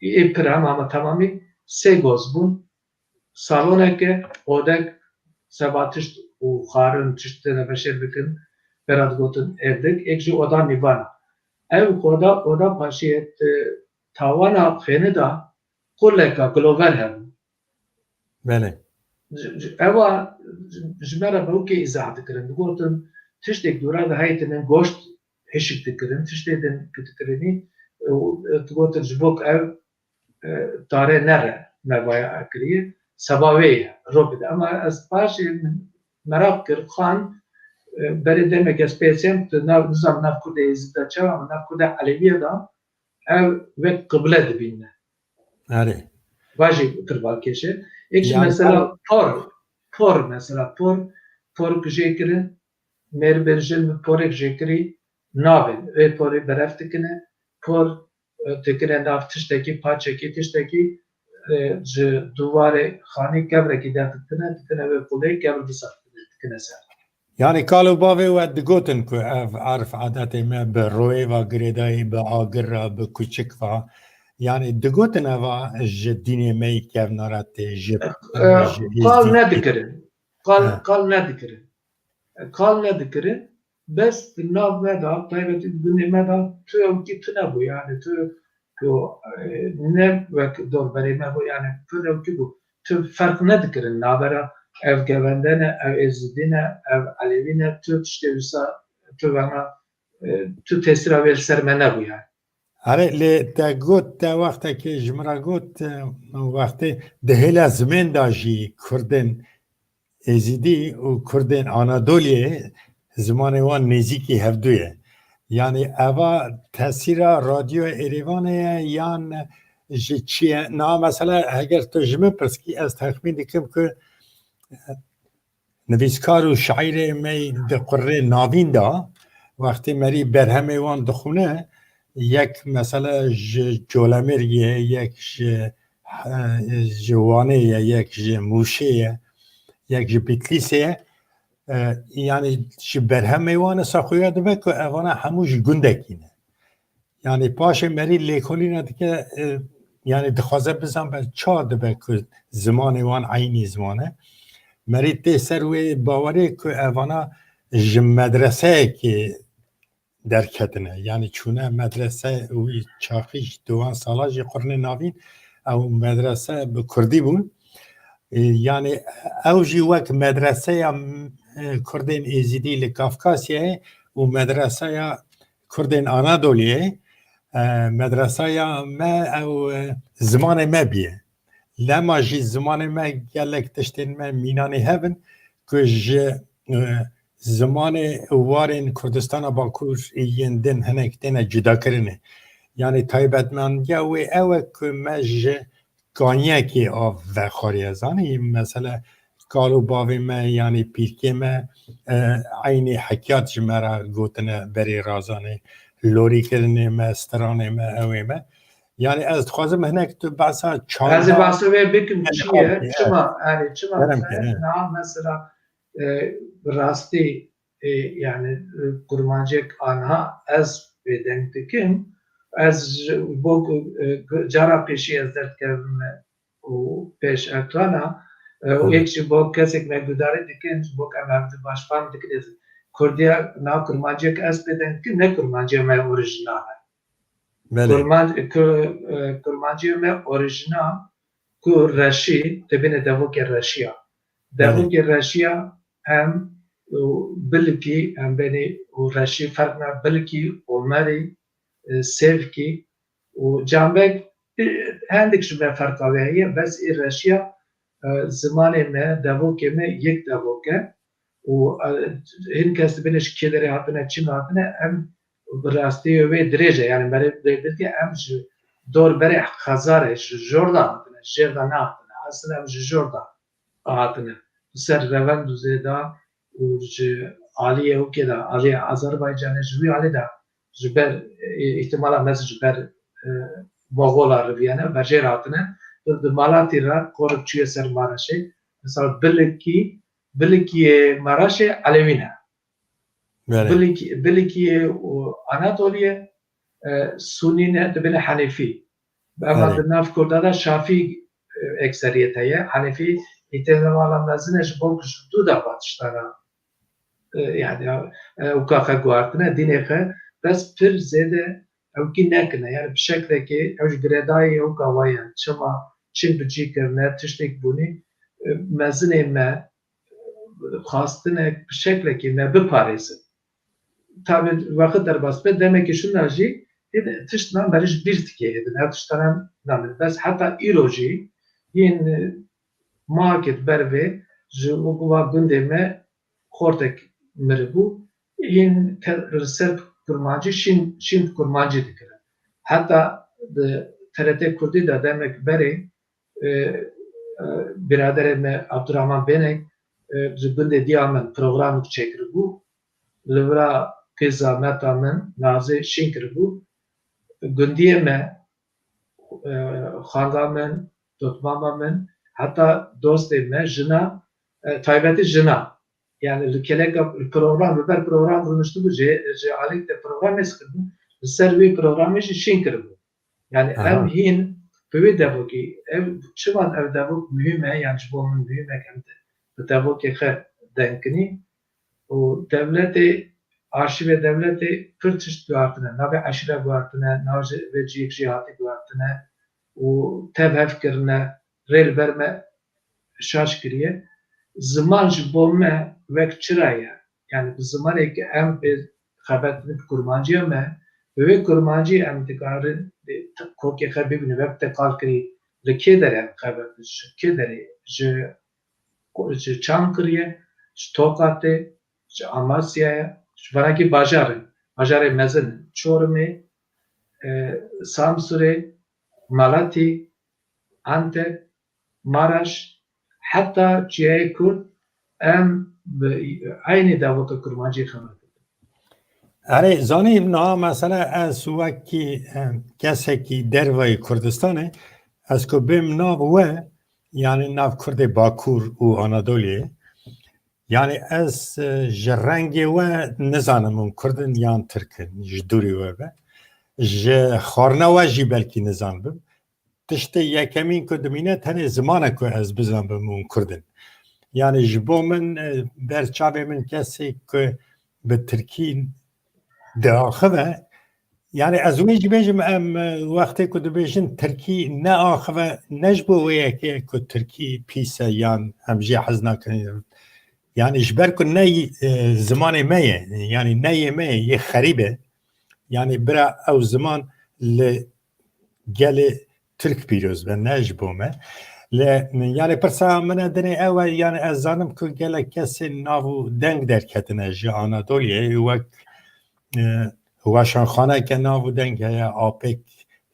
e, ê pir hema me temamî sê goz bûn. Saloneke, odek, seba tişt û xwarin, tişt têne veşêr bikin, pê re digotin evdik, êk jî oda mîvan e. Ev oda, oda paşiyê, e, tawana xêni de quleka gilover hebû. Belê. Ji, ji, ewa ji me re bi wekî îzah dikirin. Digotin, tiştêk dûra dihayîtinin, goşt hişik dikirin, tiştê din dikirinî, û, e, digotin ji bo ku ev, e, tare nere, me vaya kiriye, seba wê ye, ro bide. Ama ez paşê min meraq kir, xan, e, berê demek ez pê sêm, tu nav, nizam nav Kurdê Êzîd de çawa, nav Kurdê Elewî ye de, ev wek qible dibîne. Erê. Va jî qirbalkêş e. Êk jî Yani mesela ev por, por mesela por, por ku jê kirin, mêr bir jin bi porek jê kirî navên. Ê porê beref dikine, por, e, dikine nav tiştekî, paçekî, tiştekî, e, ji dûvarê xanî kevrekî derdikine, dikine wê qulê, kevr disa dikine ser. Yani kal û bavê we digotin ku ev erf adetê me bi royê ve girêdayî, bi agir re, bi kuçik ve. Yani digotin eva ji dînê me yî kevnare tê, ji, E, ji qal Êzidî. Nedikirin. Qal, He. Qal nedikirin. E, qal nedikirin. Bes di nav me de, taybetî di gundê me de tu ewkî tune bû. Yani tu ku, e, ne wek dorberê me bû, yani pir ewkî bû. Tu ferq nedikirin navera ev Gevende ne, ev Êzidî ne, ev Elewî ne, tu tiştê wisa, tu vana, e, tu tesîra wê li ser me nebû yani. Erê, lê te got, te wextekê ji min re got, e, wextê di hêla zimên de jî Kurdên Êzidî û Kurdên Anadoliyê zimanê wan nêzîkî hevdû ye. Yani eva tesîra Radyoya Êrêvanê ye yan ji çi ye? Niha mesela heger tu ji min pirskî, ez texmîn dikim ku, e, nivîskar û şaîrê me di qurnê navîn de wextê merî berhemê wan dixwîne, yek mesela ji Colemêrgê ye, yek ji, e, ji Wanê ye, yek ji Mûşê ye, yek ji Bitlîsê ye. E, yani ji berhemê wan wisa xuya dibe ku evana hemû ji gundekî ne. Yani paşê merî lêkolîna dike, e, yani dixwaze bizanbe ça dibe ku zimanê wan eynî ziman e. Merî tê ser wê bawerê ku evana ji medreseyekê derketine. Yani çûne medrese û wî çaxî ji di wan sala jî qurnê navîn ew medrese bi kurdî bûn. E, yani ew jî wek medreseya, e, Kurdên Êzidî li Kafkasyayê û medreseya Kurdên Anadoliyê, e, medreseya me ew, e, zimanê me bîye. Lema jî zimanê me gelek tiştên me mînanê hev in ku ji, e, zimanê warên Kurdistana Bakur yên din hinek têne cudakirinê. Yani taybetmendiya wê ew e ku me ji kaniyekê av vexwariye. Zanî, mesela, kal û bavê me, yanî pîrkê me, e, eynî hekiyat ji me re gotine berê razanê, lorîkirinê me, stranê me, ewê me. Yani ez dixwazim hinek tu behsa çanda... Ez ê behsa wê bikim, çi ye? Çima, yani çima, niha mesela, e, bi rastî, e, yani, e, kurmancek anha ez bêdeng dikim, ez ji bo ku, e, cara pêşî ez derdikevim û pêş ekrana, e, û yek ji bo kesek me guhdarî dikin, ji bo ku em hev di baş fam dikin, ez kurdiya na kurmancek ez bêdeng dikim, ne kurmanciya me orijinal e. Belê. Kurman-, ku, e, kurmanciya me orijinal ku reşî, dibêne devokê reşiya. Belê. Devokê reşiya em, û bilikî, em benê û reşî ferq ne, bilikî, omerî, e, sêvkî û cambek, e, hendik ji me ferqa wê heye, bes ê reşiya, e, zimanê me, devokê me yek devok e. Û, e, hin kes dibêne ji kê derê hatine, çi hatine, em bi rastî wê dirêj e, yani merê bê dirke, em ji dor berê Xezarê, ji jor de hatine, jêr de nehatine. Aslında em ji jor de hatine. Li ser revend û zêda û ji aliyê ewkê de, aliyê Azerbaycanê, ji wî alî de, ji ber, e, îhtimala me ji ber, e, Moxola riviyane, berjêr hatine. Di, di Malatî re, Korib çûye ser Maraşê. Misal Bilikî, Bilikiyê Maraşê Elewî ne. Belê. Bilikî, Bilikiyê û Anatoliyê, e, Sunî ne, dibêne Henefî. Ema Belê. Di nav Kurda de Şafî, e, ekseriyet heye. Henefî îtêne wala mezin e, ji bo ku ji dû de patiştana, e, yani, e, ewka xwe guhartine, dînê xwe, bes pir zêde ewkî nekine. Yani bi şeklekê ew ji girêdayî ewka wa ye. Çima, çi bi cî kirine, tiştek bûnî, e, mezinê me, xwastine bi şeklekî me biparêzin. Tabi wexit derbas be, demekî şina jî hê tiştna merij bîr dike, hê din ev tiştana namîne. Bes heta îro jî yên, e, makêt ber vê ji û guva gundê me xortek miribû, yên ke-, li ser kurmancî şîn, şîn kurmancî dikirin. Heta di T R T Kurdî de demek berê, e, e, biraderê me Abdurrahman Bênek, e, ji gundê diya min programek çêkiribû. Li vira qîza meta min Nazê şîn kiribû. Gundiyê me, e, xanda min, dotmama min, heta dostê me jina, e, taybetî jina. Yani li keleka, li program, li ber program rûniştibû, ji, ji alî te programê sekiribû, li ser wê programê jî şîn kiribû. Yani Aha. em hîn bi wê devokî, ev, çima ev devok muhîm e, yani ji bo min muhîm e, em bi devokê xwe deng kinî û dewletê, arşîvê dewletê pir tişt guhartine, navê eşîre guhartine, navê ciyek jî hatî guhartine û tev hev kirine, rê li ber me şaş kiriye. Ziman ji bo me wek çira ye. Yani bi zimanê ke em pê xebetînin bi kurmanciya me, bi wê kurmancî em dikarin, e, t-, kokê xwe bibînin, wek te qal kirî, li kê derê em xebetin, ji kê derê, ji, ji Çankirî ye, ji Tokatê, ji Amasyayê, ji verakî bajarê, bajarê mezin, Çorumê, e, Samsûrê, Malatî, Antep, Maraş, heta çiyayê Kurd, em bi eynî devoka kurmancî xebet dikin. Erê, zanî niha mesela ez wekî, em, kesekî dervayî Kurdistanê, ez ku bêm nav we, yani nav Kurdê Bakur û Anadoliyê, yani ez, e, ji rengê we nizanim hûn Kurd in yan Tirk in, ji dûrî we be. Ji xwarina we jî belkî nizanibim. Tiştê yekemîn ku dimîne tenê ziman e ku ez bizanbim hûn Kurd in. Yani ji bo min, e, ber çavê min kesê ku bi Tirkî diaxive, yani ez wê jî bêjim, em, e, wextê ku dibêjin Tirkî neaxive, ne ji bo wê yekê ku Tirkî pîs e yan em jê hez nakin. Yani ji ber ku ne, e, zimanê me ye, yani ne yê me ye, yê xerîb e. Yani bira ew ziman li gelê Tirk pîroz be, ne ji bo me. Lê, yani pirsa min e dinê ew e, yani ez zanim ku gelek kesên nav û deng derketine ji Anadoliyê, wek, e, weşanxaneke nav û deng heye, apêk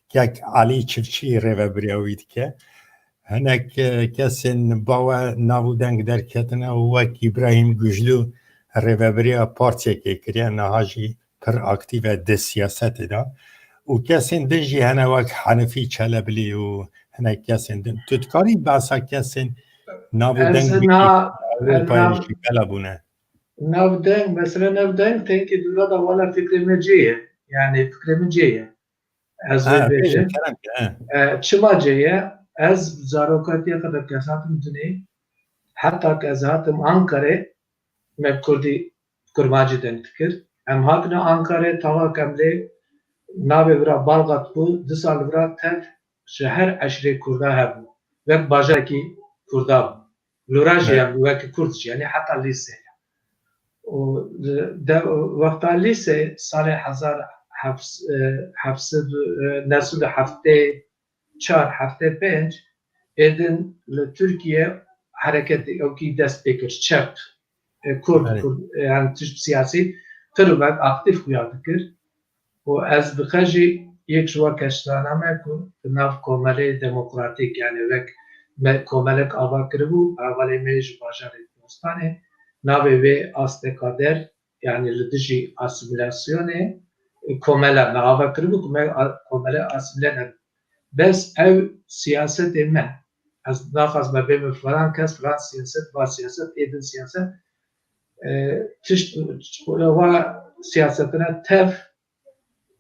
kek Elî Çiftçî rêvebiriya wî dike. Hinek, e, kesên bawe nav û deng derketine û wek Îbrahîm Guclû rêvebiriya partiyekê kiriye, niha jî pir aktîf e di siyasetê de. Û kesên din jî hene wek Henifî Çelebilî û hinek kesên din. Tu dikarî behsa kesên nav û Ez deng na-, Ewropayê na-, jî bela bûne. Nav deng, mesela nav deng tenkî dûra da wala fikrê me cê ye. Yani fikrê min cê ye. Ez Ha, vê bêjim, bêjim. Kerem ke, he. E, çima cê ye? Ez zarokatiya xwe de kes hatim dinê, heta ke ez hatim Ankarê, me kurdî, kurmancî deng dikir. Em hatine Ankarê, tawa ke em lê navê vira Balgat bû, du sal vira tev ji her eşrê kurda hebû. Wek bajarekî kurda bû. Lora jî Belê. em wekî kurd jî, yani heta lîse. Û de, wexta lîse salê hezar heft, e, heft sed, e, neh sed û heftê çar, heftê pênc êdin li Tirkiye hereketê ewkî dest pê kir, çep, e, kurd, Belê. kurd, e, yani tişt siyasî pir wek aktîf xuya dikir. Û ez bi xwe jî yek ji we keştiyana me ku di nav komelê demokratîk, yani wek me komelek ava kiribû, hevalê me ji bajarê Bostanê, navê wê Asteka Der, yani li dijî asîmîlasyonê, e, komela me ava kiribû ku me a-, komele asîmîle nebin. Bes ew siyasetê me, ez naxwazim me bême filan kes, filan siyaset, va siyaset, êdin siyaset, e, tişt, wa siyasetine tev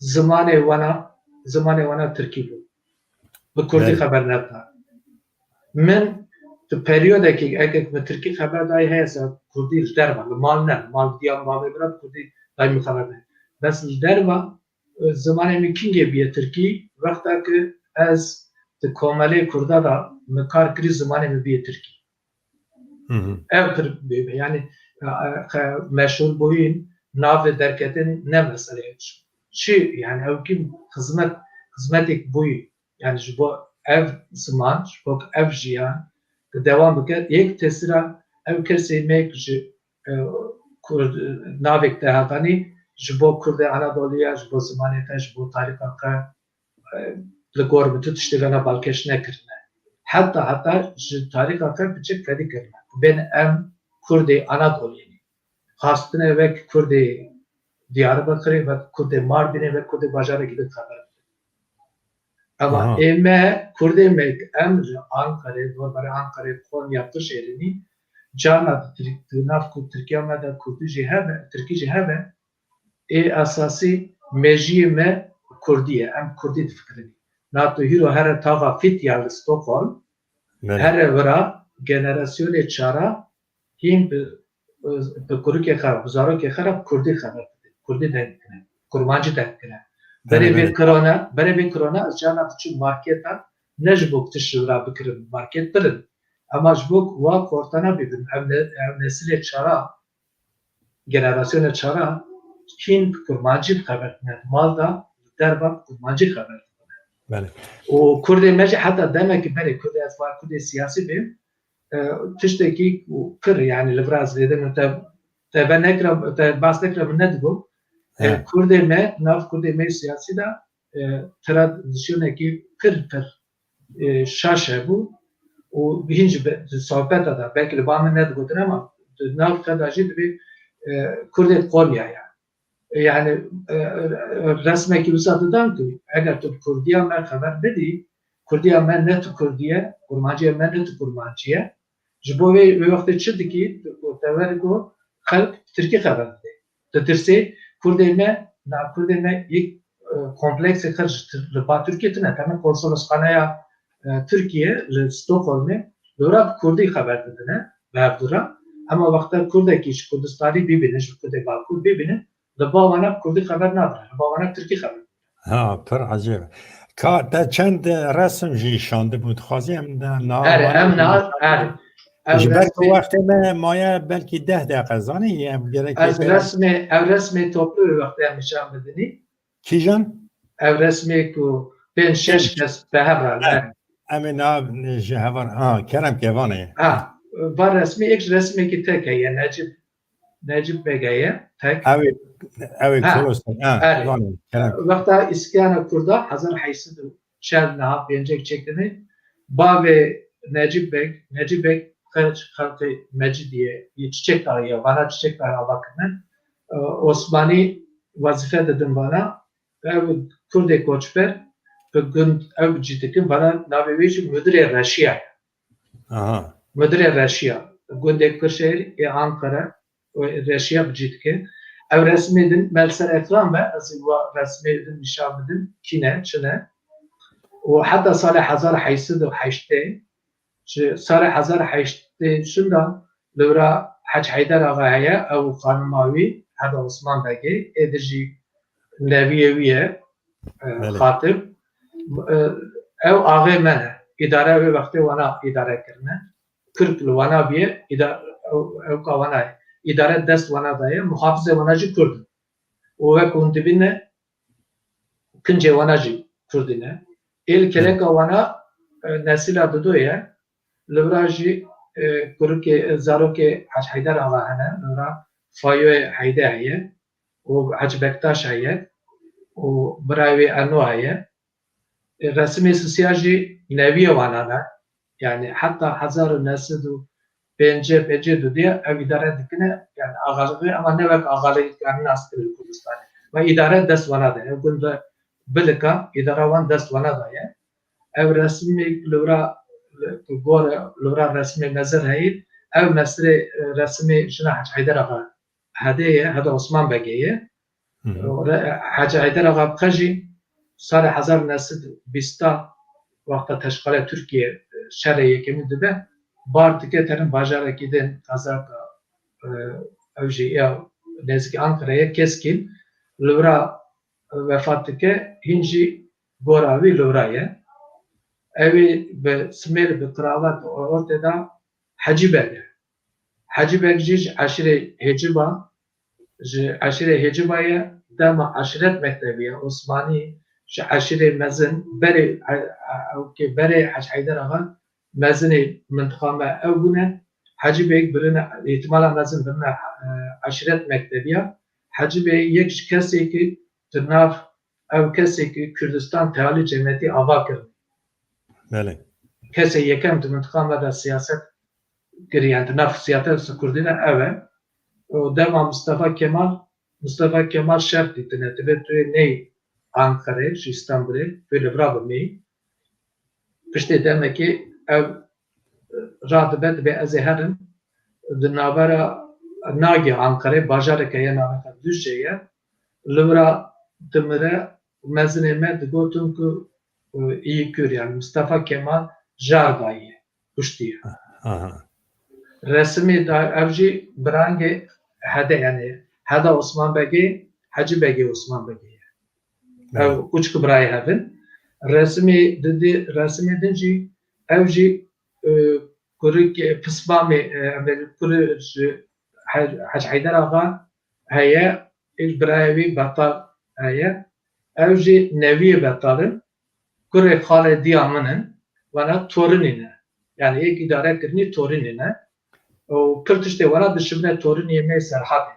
zimanê wana, zimanê wana tirkî bû. Bi kurdî Belê. xeber nedina. Min di periyodekê, eger min tirkî xeber dayî heye, se kurdî li derva, li mal ne, li mal diya bavê min re bi kurdî dayî min xeber dayî. Bes li derva, e, zimanê min kingê bûye tirkî, wexta ku ez di komelê kurda de min kar kirî, zimanê min bûye tirkî. Hı hı. Ev pir bê-, yani, e, e, meşhur bûyîn, navê derketin ne mesele. Çi, yani ew kî xizmet, xizmetek bûyî. Yani ji bo ev ziman, ji bo ev jiyan ki devam bike, yek tesîra ev kesê me ki ji, e, Kurd, navek te hetanî ji bo Kurdê Anadoliya, ji bo zimanê te, ji bo tarîxa te, e, li gor min tu tiştê vena balkêş nekirine. Heta, heta ji tarîxa te biçik fedî kirine. Bên em Kurdê Anadoliyê ne. Xwastine wek Kurdê Diyarbekirê, wek Kurdê Mardînê, wek Kurdê bajarekî din xeber bidin. Ama Aha. ê me, Kurdê me, em li Ankarê, dorbarê Ankarê, Konya, Qişêrînî, carna di Tirk-, di nav ku Tirkiya me de Kurdî jî hebe, Tirkî jî hebe, ê esasî mejiyê me Kurdî ye. Em Kurdî difikirin. Na tu hîro here tava Fitya li Stockholm, Belê. here vira generasyonê çara hîn bi, bi kurikê xwe, bi zarokê xwe re Kurdî xeber didin. Kurdî deng dikine. Kurmancî deng dikine. Belê, Berê vê belê. Korona, berê vê korona ez carna diçim marketa, ne ji bo tişt ji vira bikirim, market pir in. Ema ji bo wa kortana bibin, ev ne-, ev nesilê çara, generasyona çara hîn bi kurmancî bi xeber didin. Mal da, derva bi kurmancî xeber didin. Belê. Û Kurdê me jî heta demekî berê Kurdê ez wa Kurdê siyasî bêm, e, tiştekî pir, yani li vir ez vêde min te, te ve nekira, te bas nekira min nedigot. E, He. Kurdê me, nav Kurdê me siyasî de, e, tradisyonekî pir, pir, e, şaş hebû û hîn jî be-, di sohbeta de, belkî li ba min nedigotin ama di nav xwe de jî dibê, e, Kurdê Konya ye. Yani, e, e, resmekî wisa didan ku eger tu bi Kurdiya me xeber bidî, Kurdiya me ne tu Kurdî ye, Kurmanciya me ne tu Kurmancî ye. Ji bo vê wê wextê çi dikî? Tu, ku te ver ku xelk Tirkî xeber didê. Ditirsê Kurdê me, na Kurdê me yek, e, kompleksê xir ji Tir-, li ba Tirkiyê tune. Temin konsolosxaneya, e, Tirkiye li Stockholmê li wira bi Kurdî xeber didine, bi hevdû re. Hema wexta Kurdekî ji Kurdistanî bibîne, ji Kurdê Bakur bibîne, li ba wana bi Kurdî xeber nadine, li ba wana bi Tirkî xeber didine. Ha, pir ecêb. Ka te çend resim jî şandibû, dixwazî em de na Erê, em na, erê. Ev Ji ber ku resmê wextê me maye belkî deh deqe, zanî, em gerek Ez pê resmê, ev resmê toplu wê wextê em nîşan bidinî. Kîjan? Ev resmê ku pênc şeş kes bi hev re, He. yani. Em ê na ji hevan, ha, kerem kevanê. Ha, va resmê yek ji resmekî tek heye, Necib, Necib Beg heye, tek. Ew ê, ew ê Ha, Kolosê, ha, erê. Vanê, kerem. Wexta îskyana Kurda hezar heyşt sed û çar niha pêncek çêkirinê, bavê Necib Beg, Necib Beg xelk-, xelkê Mecidiyê, yê Çiçek Dağı ye, vana Çiçek Dağı ava kirine. E, Osmanî wezîfe didin vana, ev Kurdê koçber bi gund ew cî dikin, vana navê wê jî Mudirê Reşiya ye. Aha. Mudirê Reşiya, gundê Kırşehir ê Ankara, û Reşiya bi cî dike. Ev resmê din me li ser ekran be, ez ê wa resmê din nîşan bidim, kî ne, çi ne. Û heta salê hezar heyşt sed û heştê, ji salê hezar heyşt sed û şeştê şinda li wira Hec Heyder Axa heye, ew û xanima wî, Heda Osman Begê, ê di jî neviyê wî ye, e, Belê. Xatib. E, ew axê me ne. Îdare wê wextê wana îdare kirine. Kurd li wana bûye, îda-, ew, ew ka wana ye. Îdare dest wana daye, muhafizê wana jî Kurd in. Û wek hûn dibîne, kincê wana jî Kurdî ne. Ê li keleka wana, e, nesîla dido ye. Li vira jî, e, kurikê, e, zarokê Hec Heyder Axa hene. Li vira Fayoyê Heyde heye. Û Hec Bektaş heye. Û birayê wê Eno heye. E, resimê sisiya jî neviye wana ne. Yani heta hezar û neh sed û pêncî, pêncî û du de ev îdare dikine, yani axalığı, ama ne wek axalığı yani nas kirin Kurdistanê. Ve îdare dest wana de, ev gund ve bilika îdara wan dest wana de ye. Ev resimê li vira, li gor, li vira resimê mezir heyî, ev mesirê, e, resimê jina Hec Heyder Axa Hedê ye, Heda Osman Begê ye. Hı hı. Re-, Hacı Heyder Axa Bixejî salê hezar neh sed bîsta wexta teşqale Tirkiye, e, şerê yekemîn dibe, bar dike terin bajarekî din qezaka, e, ew jî ya nêzîkî Ankarayê Keskîn li vira, e, wefat dike, hîn jî gora wî li vira ye. Ewî bi simêl bi qiravet ortê da Hecî Beg e. Hecî Beg jî ji eşîrê Hêciba, ji eşîrê Hêciba ye, dema eşîret mektebiya Osmanî ji eşîrê mezin berê, e, e, ewkê berê Hec Heyder Axa mezinê mintiqa me ew bûne. Hecî Bêg birine, îhtimala mezin birine, e, eşîret mektebiya. Hecî Bêg yek ji kesê ki di nav ew kesê ki Kurdistan tealî cemiyetî ava kirin. Belê. Kesê yekem di mintiqa me de siyaset kiriye, di nav siyaseta kurdî de ew e. Û dema Mustafa Kemal, Mustafa Kemal şert dîtine, divê tu yê ney Anqerê, ji Îstanbulê, tu yê li vira bimî. Piştê demekê ev radibe, dibe ez ê herim, di navbera Nagê Anqerê, bajareke ye navê xwe Duzce ye, li vira dimire, mezinê me digotin ku, e, î kur, yani Mustafa Kemal jar daye, kuştiye. Aha. Resimê da ev jî birangê Hede, yani Heda Osman Begê, Hecî Begê Osman Begê ye. Ev Evet. uçku birayê hevin. Resimê didi, resimê din jî ev jî, e, kurik, e, pismamê, e, em bê kurik ji He-, Hec Heyder Axa heye, ê birayê wî Betal heye. Ew jî neviyê Betal in. Kurê xalê diya min in. Wana torinî ne. Yani êk îdare kirinî torinî ne. Û pir tiştê wana dişibine toriniyê me Serhadê.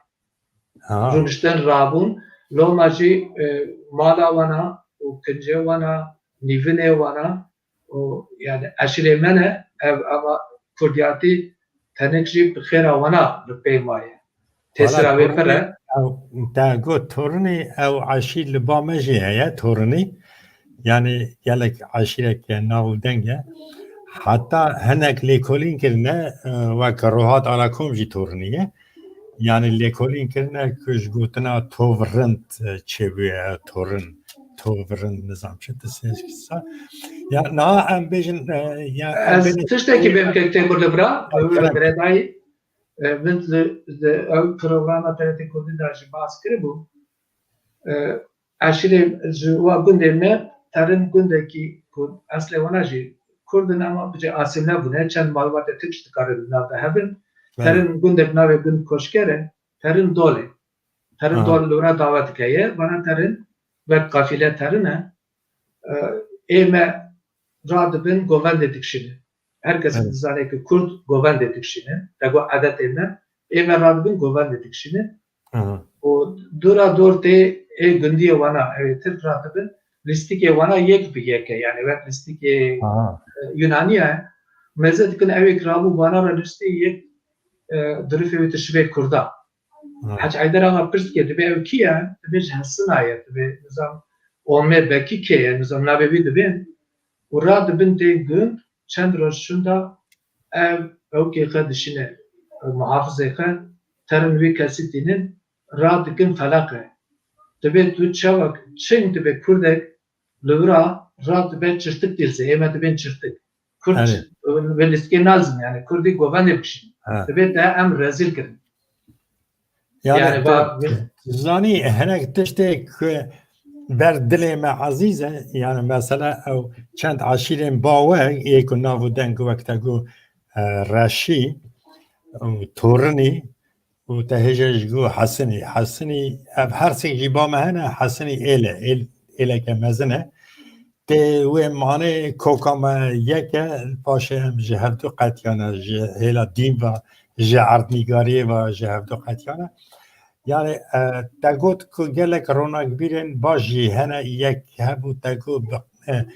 Ha. Rûniştin rabûn. Loma jî, e, mala wana û kincê wana, nîvinê wana û yani eşîrê me ne ev, ama kurdiyatî tenik jî bi xêra wana li pê maye. Tesîra wê pir e. Ew, te got torinî, ew eşîr li ba me jî heye, torinî. Yani gelek eşîreke navdeng e. Heta hinek lêkolîn kirine, e, wek Rohat Alakom jî torinî ye. Yani lêkolîn kirine ku ji gotina tov rind, e, çêbûye, torin, tov rind, nizam çi ti sêsa. Ya, niha em bêjin, e, ya, em Ez bêjin tiştekî bê bike Têmur li vira, Kerem. Girêdayî, e, min li, li ew programa T R T Kurdî de jî bas kiribû. E, eşîrê ji wa gundê me, Terin gundekî ku eslê wana jî Kurd in, ama bicê asîmle bûne, çend malbatê Tirk jî dikarin di nav de hebin. Belê. Terin gundek navê gund Koşker e, Terin Dolê. Terin Aha. Dol li wira dawet dike ye, vana Terin wek qafîle Terin e. E, ê me radibin govendê dikişînin. Her kes Evet. dizane ku Kurd govendê dikişînin. Te got edetê me, ê me radibin govendê dikişînin. Aha. Û dora dor tê ê gundiyê wana, ew ê Tirk radibin, lîstikê wana yek bi yek e, yani wek lîstikê, Aha. e, Yunaniya ye. Meze dikin ew ê kirabû wana re lîstê yek, e, dirifê wê tişibê Kurda. Aha. Hec Heyder Axa pirs dike, dibê ew kî ye? Dibê ji Hesina ye, dibê nizam Ome Bekî kê ye, nizam navê wî dibê. Û radibin tê gund, çend roj şûnda ev ewkê xwe dişîne, muhafizê xwe, terin wî kesî tînin, radikin feleqe. Dibê tu çawa çing dibê Kurdek li wira radibe çirtik dîlze, ê me dibên çirtik. Kurd Evet. Ve lîstikê nazin, yani Kurdî govendê bişîn. Evet. Dibê te em rezîl kirin. Yani, Yani tu va- zanî hinek tiştê ku ber dilê me ezîz e, yani mesela ew çend eşîrên bawe yê ku nav û deng wek te got, e, Reşî û Torinî û te hêje ji got Hesinî. Hesinî ev her sê jî ba me hene, Hesinî êl e, êl, êleke mezin e. Tê wê manê koka me yek e, paşê em ji hevdu qetiyane, ji hêla dîn ve, ji erdnîgariyê ve ji hevdu qetiyane. Yani, e, te got ku gelek ronakbîrên baş jî hene, yek hebû te got bi, e,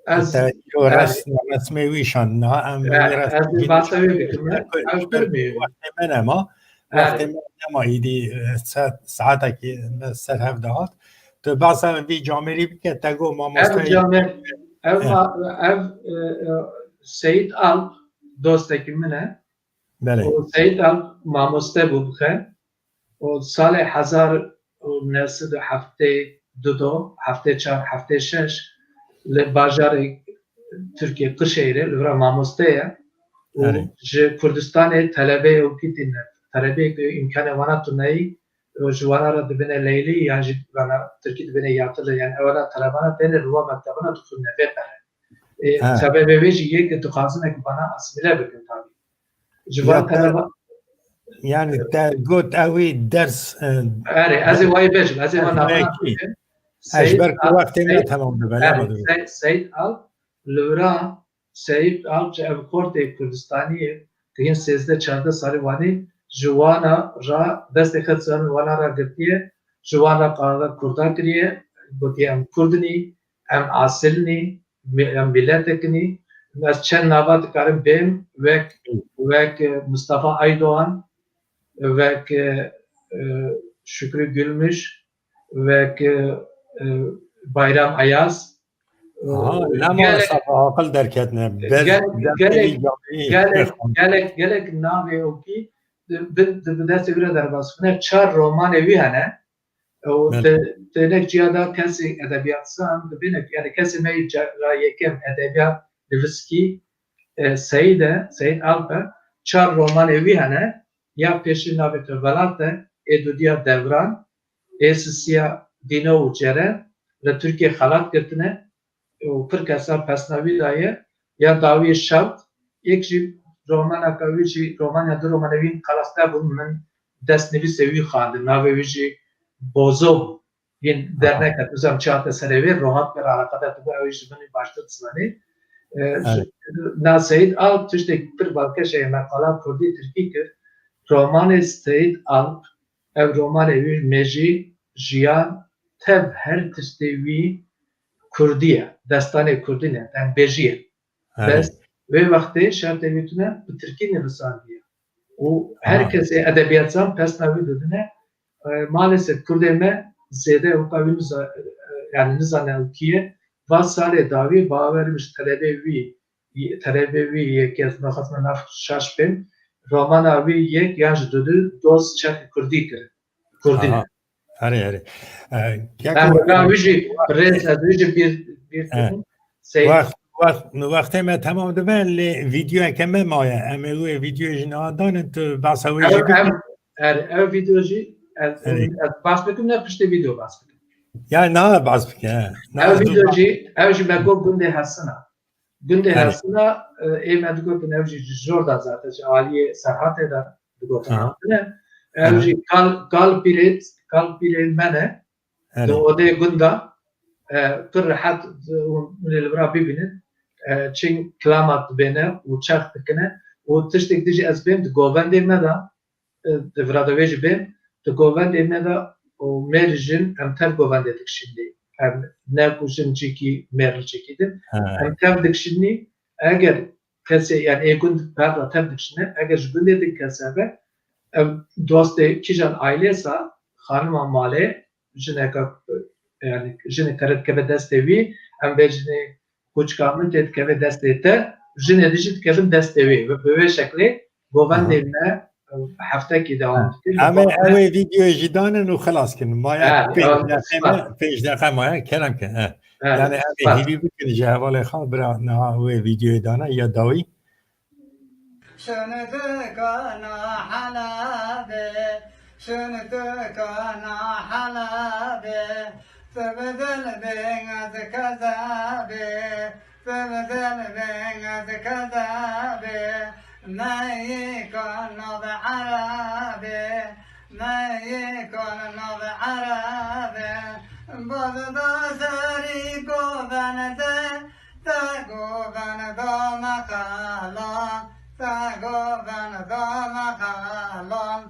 Ez, te yo ez, res-, resmê wî şand. Niha em wê ez, res-, ez ê behsa wê bikim, Ku- ez ku- bilmiyorum. Wextê me nema, Evet. wextê me nema îdî, e, se-, saetekî me ser hev dihat. Tu behsa vî camêrî bike, te got Ev mamoste. camêr, ev, Evet. ma-, ev, e, e, Seyit Alp dostekî min e. Belê. Û Seyit Alp mamoste bû bixe. Û salê hezar û neh sed û heftê du do, heftê çar, heftê şeş li bajarê Tirkiye Qişeyre li vira mamoste ye. Û Erê. ji Kurdistanê telebeyê û kitîne. Telebeyê ku îmkanê wana tuneyî, û ji wana re dibine leylî, yan jî wana Tirkî dibine yatılı, yani ewela telebana têne li wan mektebana dixwîne vê pere. E, Ha. sebebê wê jî yê ki dixwazine ku wana asimile bikin tabî. Ji Ya van te- teleba-, Yani te got ew ê ders, e, Erê, ez ê wayê bêjim, ez ê ez van navê wayekî. Bikim. Ez ji ber ku wextê me Seyîd, temam dibe, erê, lema dibe. Seyîd, Seyîd Alp, li vira Seyîd Alp ji ev xortê Kurdistaniyê, ke yên sêzdeh çardeh salî wanî, ji wana ra destê xwe ser wana ra girtiye, ji wana qala Kurda kiriye, gotiye em Kurd in, em asil in, mi-, em miletek in. Ez çend nava dikarim bêm, wek, wek, e, Mustafa Aydoğan, wek, e, e, Şükrü Gülmüş, wek, e, e, Bayram Ayaz. Aha, e, lema gelek, safa aqil derketine. Bez, gelek, gelek, gelek, gelek navê wekî di, di, di destê wî re derbas bûne. Çar romanê wî hene. Û Belê. Te, te nek ciya da kesê edebiyatsan, dibêne, yani kesê me yê ca-, ra yekem edebiyat nivîskî, e, Seyîd e, Seyîd Alp e. Çar romanê wî hene, ya pêşî navê xwe Velat e, ê dudiya Devran, ê sisiya Dîno û Cere, li Tirkiyê xelat girtine, û pir kesa pesna wî daye, ya dawiyê şewt, yek jî romanaka wî jî, romana du romana wî xelas nebûn, min destnivîsê wî xwendin, navê wî jî Bozo bû. Yên Aha. Derneket, bizam çi hate serê wê, rohat pê re eleqedar dibû, ew jî ji min baştir dizanî. E, Evet. Na Seyîd Alp tiştek pir balkêş e, meqala kurdî tirkî kir. Romanê Seyîd Alp, ev romanê wî mejî, jiyan, tev her tiştê wî kurdî ye. Destanê kurdî ne, dengbêjî ye. Erê. Bes wê wextê şertê wî tune bi tirkî nivîsandiye. Û her Aha. kesê edebiyatsan pesna wî didine. E, maalesef kurdê me zêde weka wî niza-, e, yani nizane ew kî ye. Va salê dawî bawer bî ji telebê wî, telebê wî yek ez naxwazim nav şaş bêm. Romana wî yek yan ji dudu doz çek kurdî kir. Kurdî ne. Aha. Erê, erê. E, Em keko, weka wî jî rêz ez wî jî bir, bir Evet. dikim. Seyîd. Wext, wext, wextê me temam dibe, lê vîdeoyeke me maye. Em ê wê vîdeoyê jî niha danin, tu behsa wê jî Ev, bikî. ev, er, ev vîdeo jî ez, Erê. ez behs bikim, ne piştî vîdeo behs bikim. Ya niha behs bike, he. Niha Ev zû vîdeo behs jî, ev jî me got gundê Hesina. Gundê Erê. Hesina, e, ê me digotin ev jî ji jor da zaten, ji aliyê Serhatê de digotin Aha. hatine. Ev Aha. jî kal, kal pîrê, kal pîrê me ne. Erê. Di odeyê gunda, e, pir rehet, e, hûn ê li vira bibînin. E, çing kilama dibêne û çerx dikine. Û tiştek dijî ez bêm di govendê me de, e, di vira de wê jî bêm, di govendê me de û mêr jin em tev govendê dikişînî. Em ne ku jin cîkî mêr li cîkî din. Ha. Em tev dikişînî. Eger kesê, yani ê gund berda tev dikişîne, eger ji gundê din kes hebe, em dostê kîjan ailê sa, xanima malê, jineka, yani jinek te re dikeve destê wî, em bê jinê koçka min tê dikeve destê te, jinê din jî dikevin destê wê. Bi, bi vê şeklê govendê Aha. me, e, heftekî dewam Ha. dikir. Em ê, em ê vîdeoyê jî danin û xilas kin. Maya Ha, pênc tamam, deqe me, süper. Pênc deqe maya, kerem ke. He. Evet, Yani em ê süper. Hîvî bikin ji hevalê xwe, bira niha wê vîdeoyê dana ya dawî. Şin dikana helabê, şin dikana helabê, tu bi dil bênaz kezabê, tu bi dil bênaz kezabê, meyî kan nav erabê, meyî kan nav erabê, baz da serî govende, Te govend da me xelan, te govend da me xelan,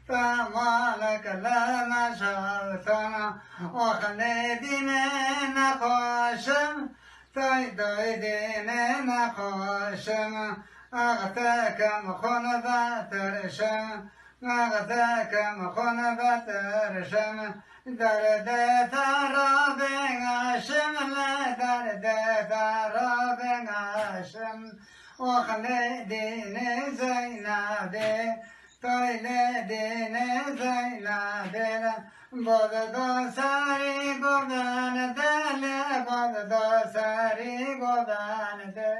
te malek li me şewtan, ox lê dînê nexweşim, tay day dînê nexweşim, ex te kem xun vetirşim, Nextekem xun vetirşim, derdê te rabêngaşim, li derdê te rabêngaşim. Ox lê dînê Zeynabê, toy lê dînê Zeynabê. Boz do serî govende, li boz do serî govende.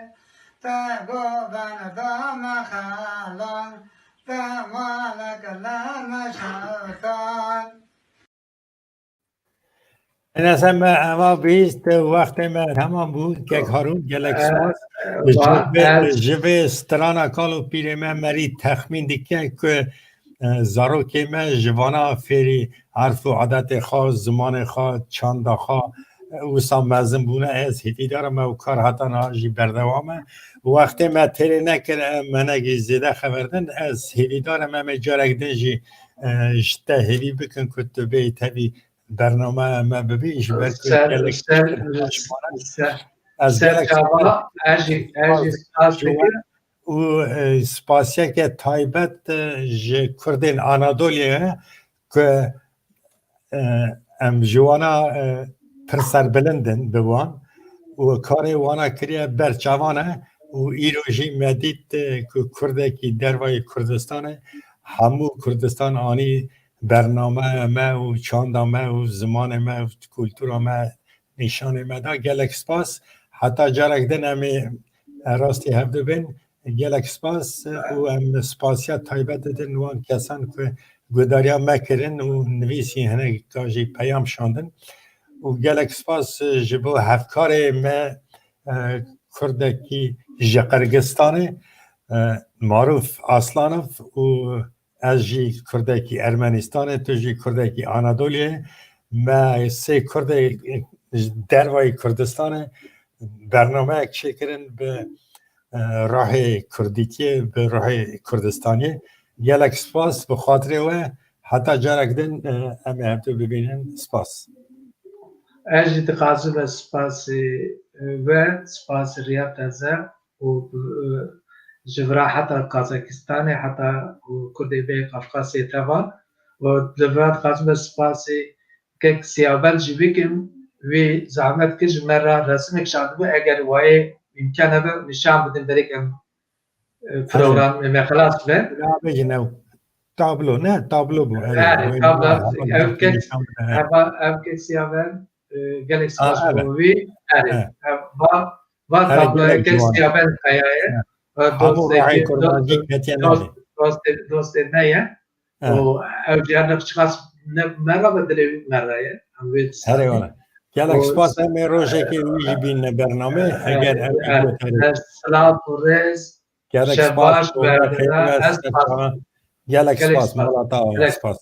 Te govend da me xelan, te malek li me şewtan. Enese me eva bihîst, wextê me temam bû. Kek Harûn, gelek spas. Ji vê, ji vê strana kal û pîrê me merî texmîn dike ku e, zarokê me ji vana fêrî erf û adetê xwe, zimanê xwe, çanda xwe, e, wisa mezin bûne. Ez hêvîdar im ew kar heta niha jî berdewam e. Wextê me têrê nekir, em hinekî zêde xeber din. Ez hêvîdar im em ê carek din jî, e, ji te hêvî bikin ku tu bêyî tevî bernameya me bibî, ji ber ku Ser, gelek ser, tişt ser, hişmane. ser, Ez ser gelek çava, spas, ez jî, ez jî spas spas ji we dikim. Û, e, spasiyeke taybet, e, ji Kurdên Anadoliyê ye ku, e, em ji wana, e, pir serbilind in bi wan û karê wana kiriye ber çavan e û îro jî me dît, e, ku Kurdekî dervayî Kurdistanê hemû Kurdistan anî bernameya me û çanda me û zimanê me û kultura me nîşanê me da. Gelek spas. Heta carek din em ê rastî hevdu bin. Gelek spas û em spasiya taybet didin wan kesan ku guhdariya me kirin û nivîsî hineka jî peyam şandin. Û gelek spas ji bo hevkarê me, e, Kurdekî ji Qirgistanê, e, Maruf Aslanov û ez jî Kurdekî Ermenistanê, tu jî Kurdekî Anadoliyê. Me sê Kurdê ji dervayî Kurdistanê bernameyek çêkirin bi, e, ruhê Kurdîtiyê, bi ruhê Kurdistaniyê. Gelek spas bi xatirê we. Heta carek din, e, em ê hevdu bibînin. Spas. Ez jî dixwazim ez spasî, e, we, spasî Riya Teze û, e, ji vira heta Kazakistanê, heta ku Kurdê bê Qafqasê teva û li vira dixwazim ez spasî kek Siyabel jî bikim. Wî zehmet kir ji me re resimêk şandibû. Eger wayê îmkan hebe nîşan bidin berêk em, e, programê me xilas be. Nabêjin ew tablo, ne tablo bû. Erê, erê, wê tablo, ev kek, nîşan bide, he. Ev, ev kek Siyabel, e, gelek spas bo wî. Erê, ev va, va tablo kek Siyabel Kaya ye. Hemû ruhê Kurdan jî ketiye navê. Dostê, dostê me ye. Û ew jî her nexweşxas ne me re be, dilê wî me re ye. Em wê Herê wala. Gelek spas, em ê rojekê wî jî bîne bernamê. Eger ev vîdeo te re. Silav û rêz. Gelek spas. Şebaş berdine. Ez spas. Gelek spas. Mala te ava. Gelek spas.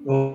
Û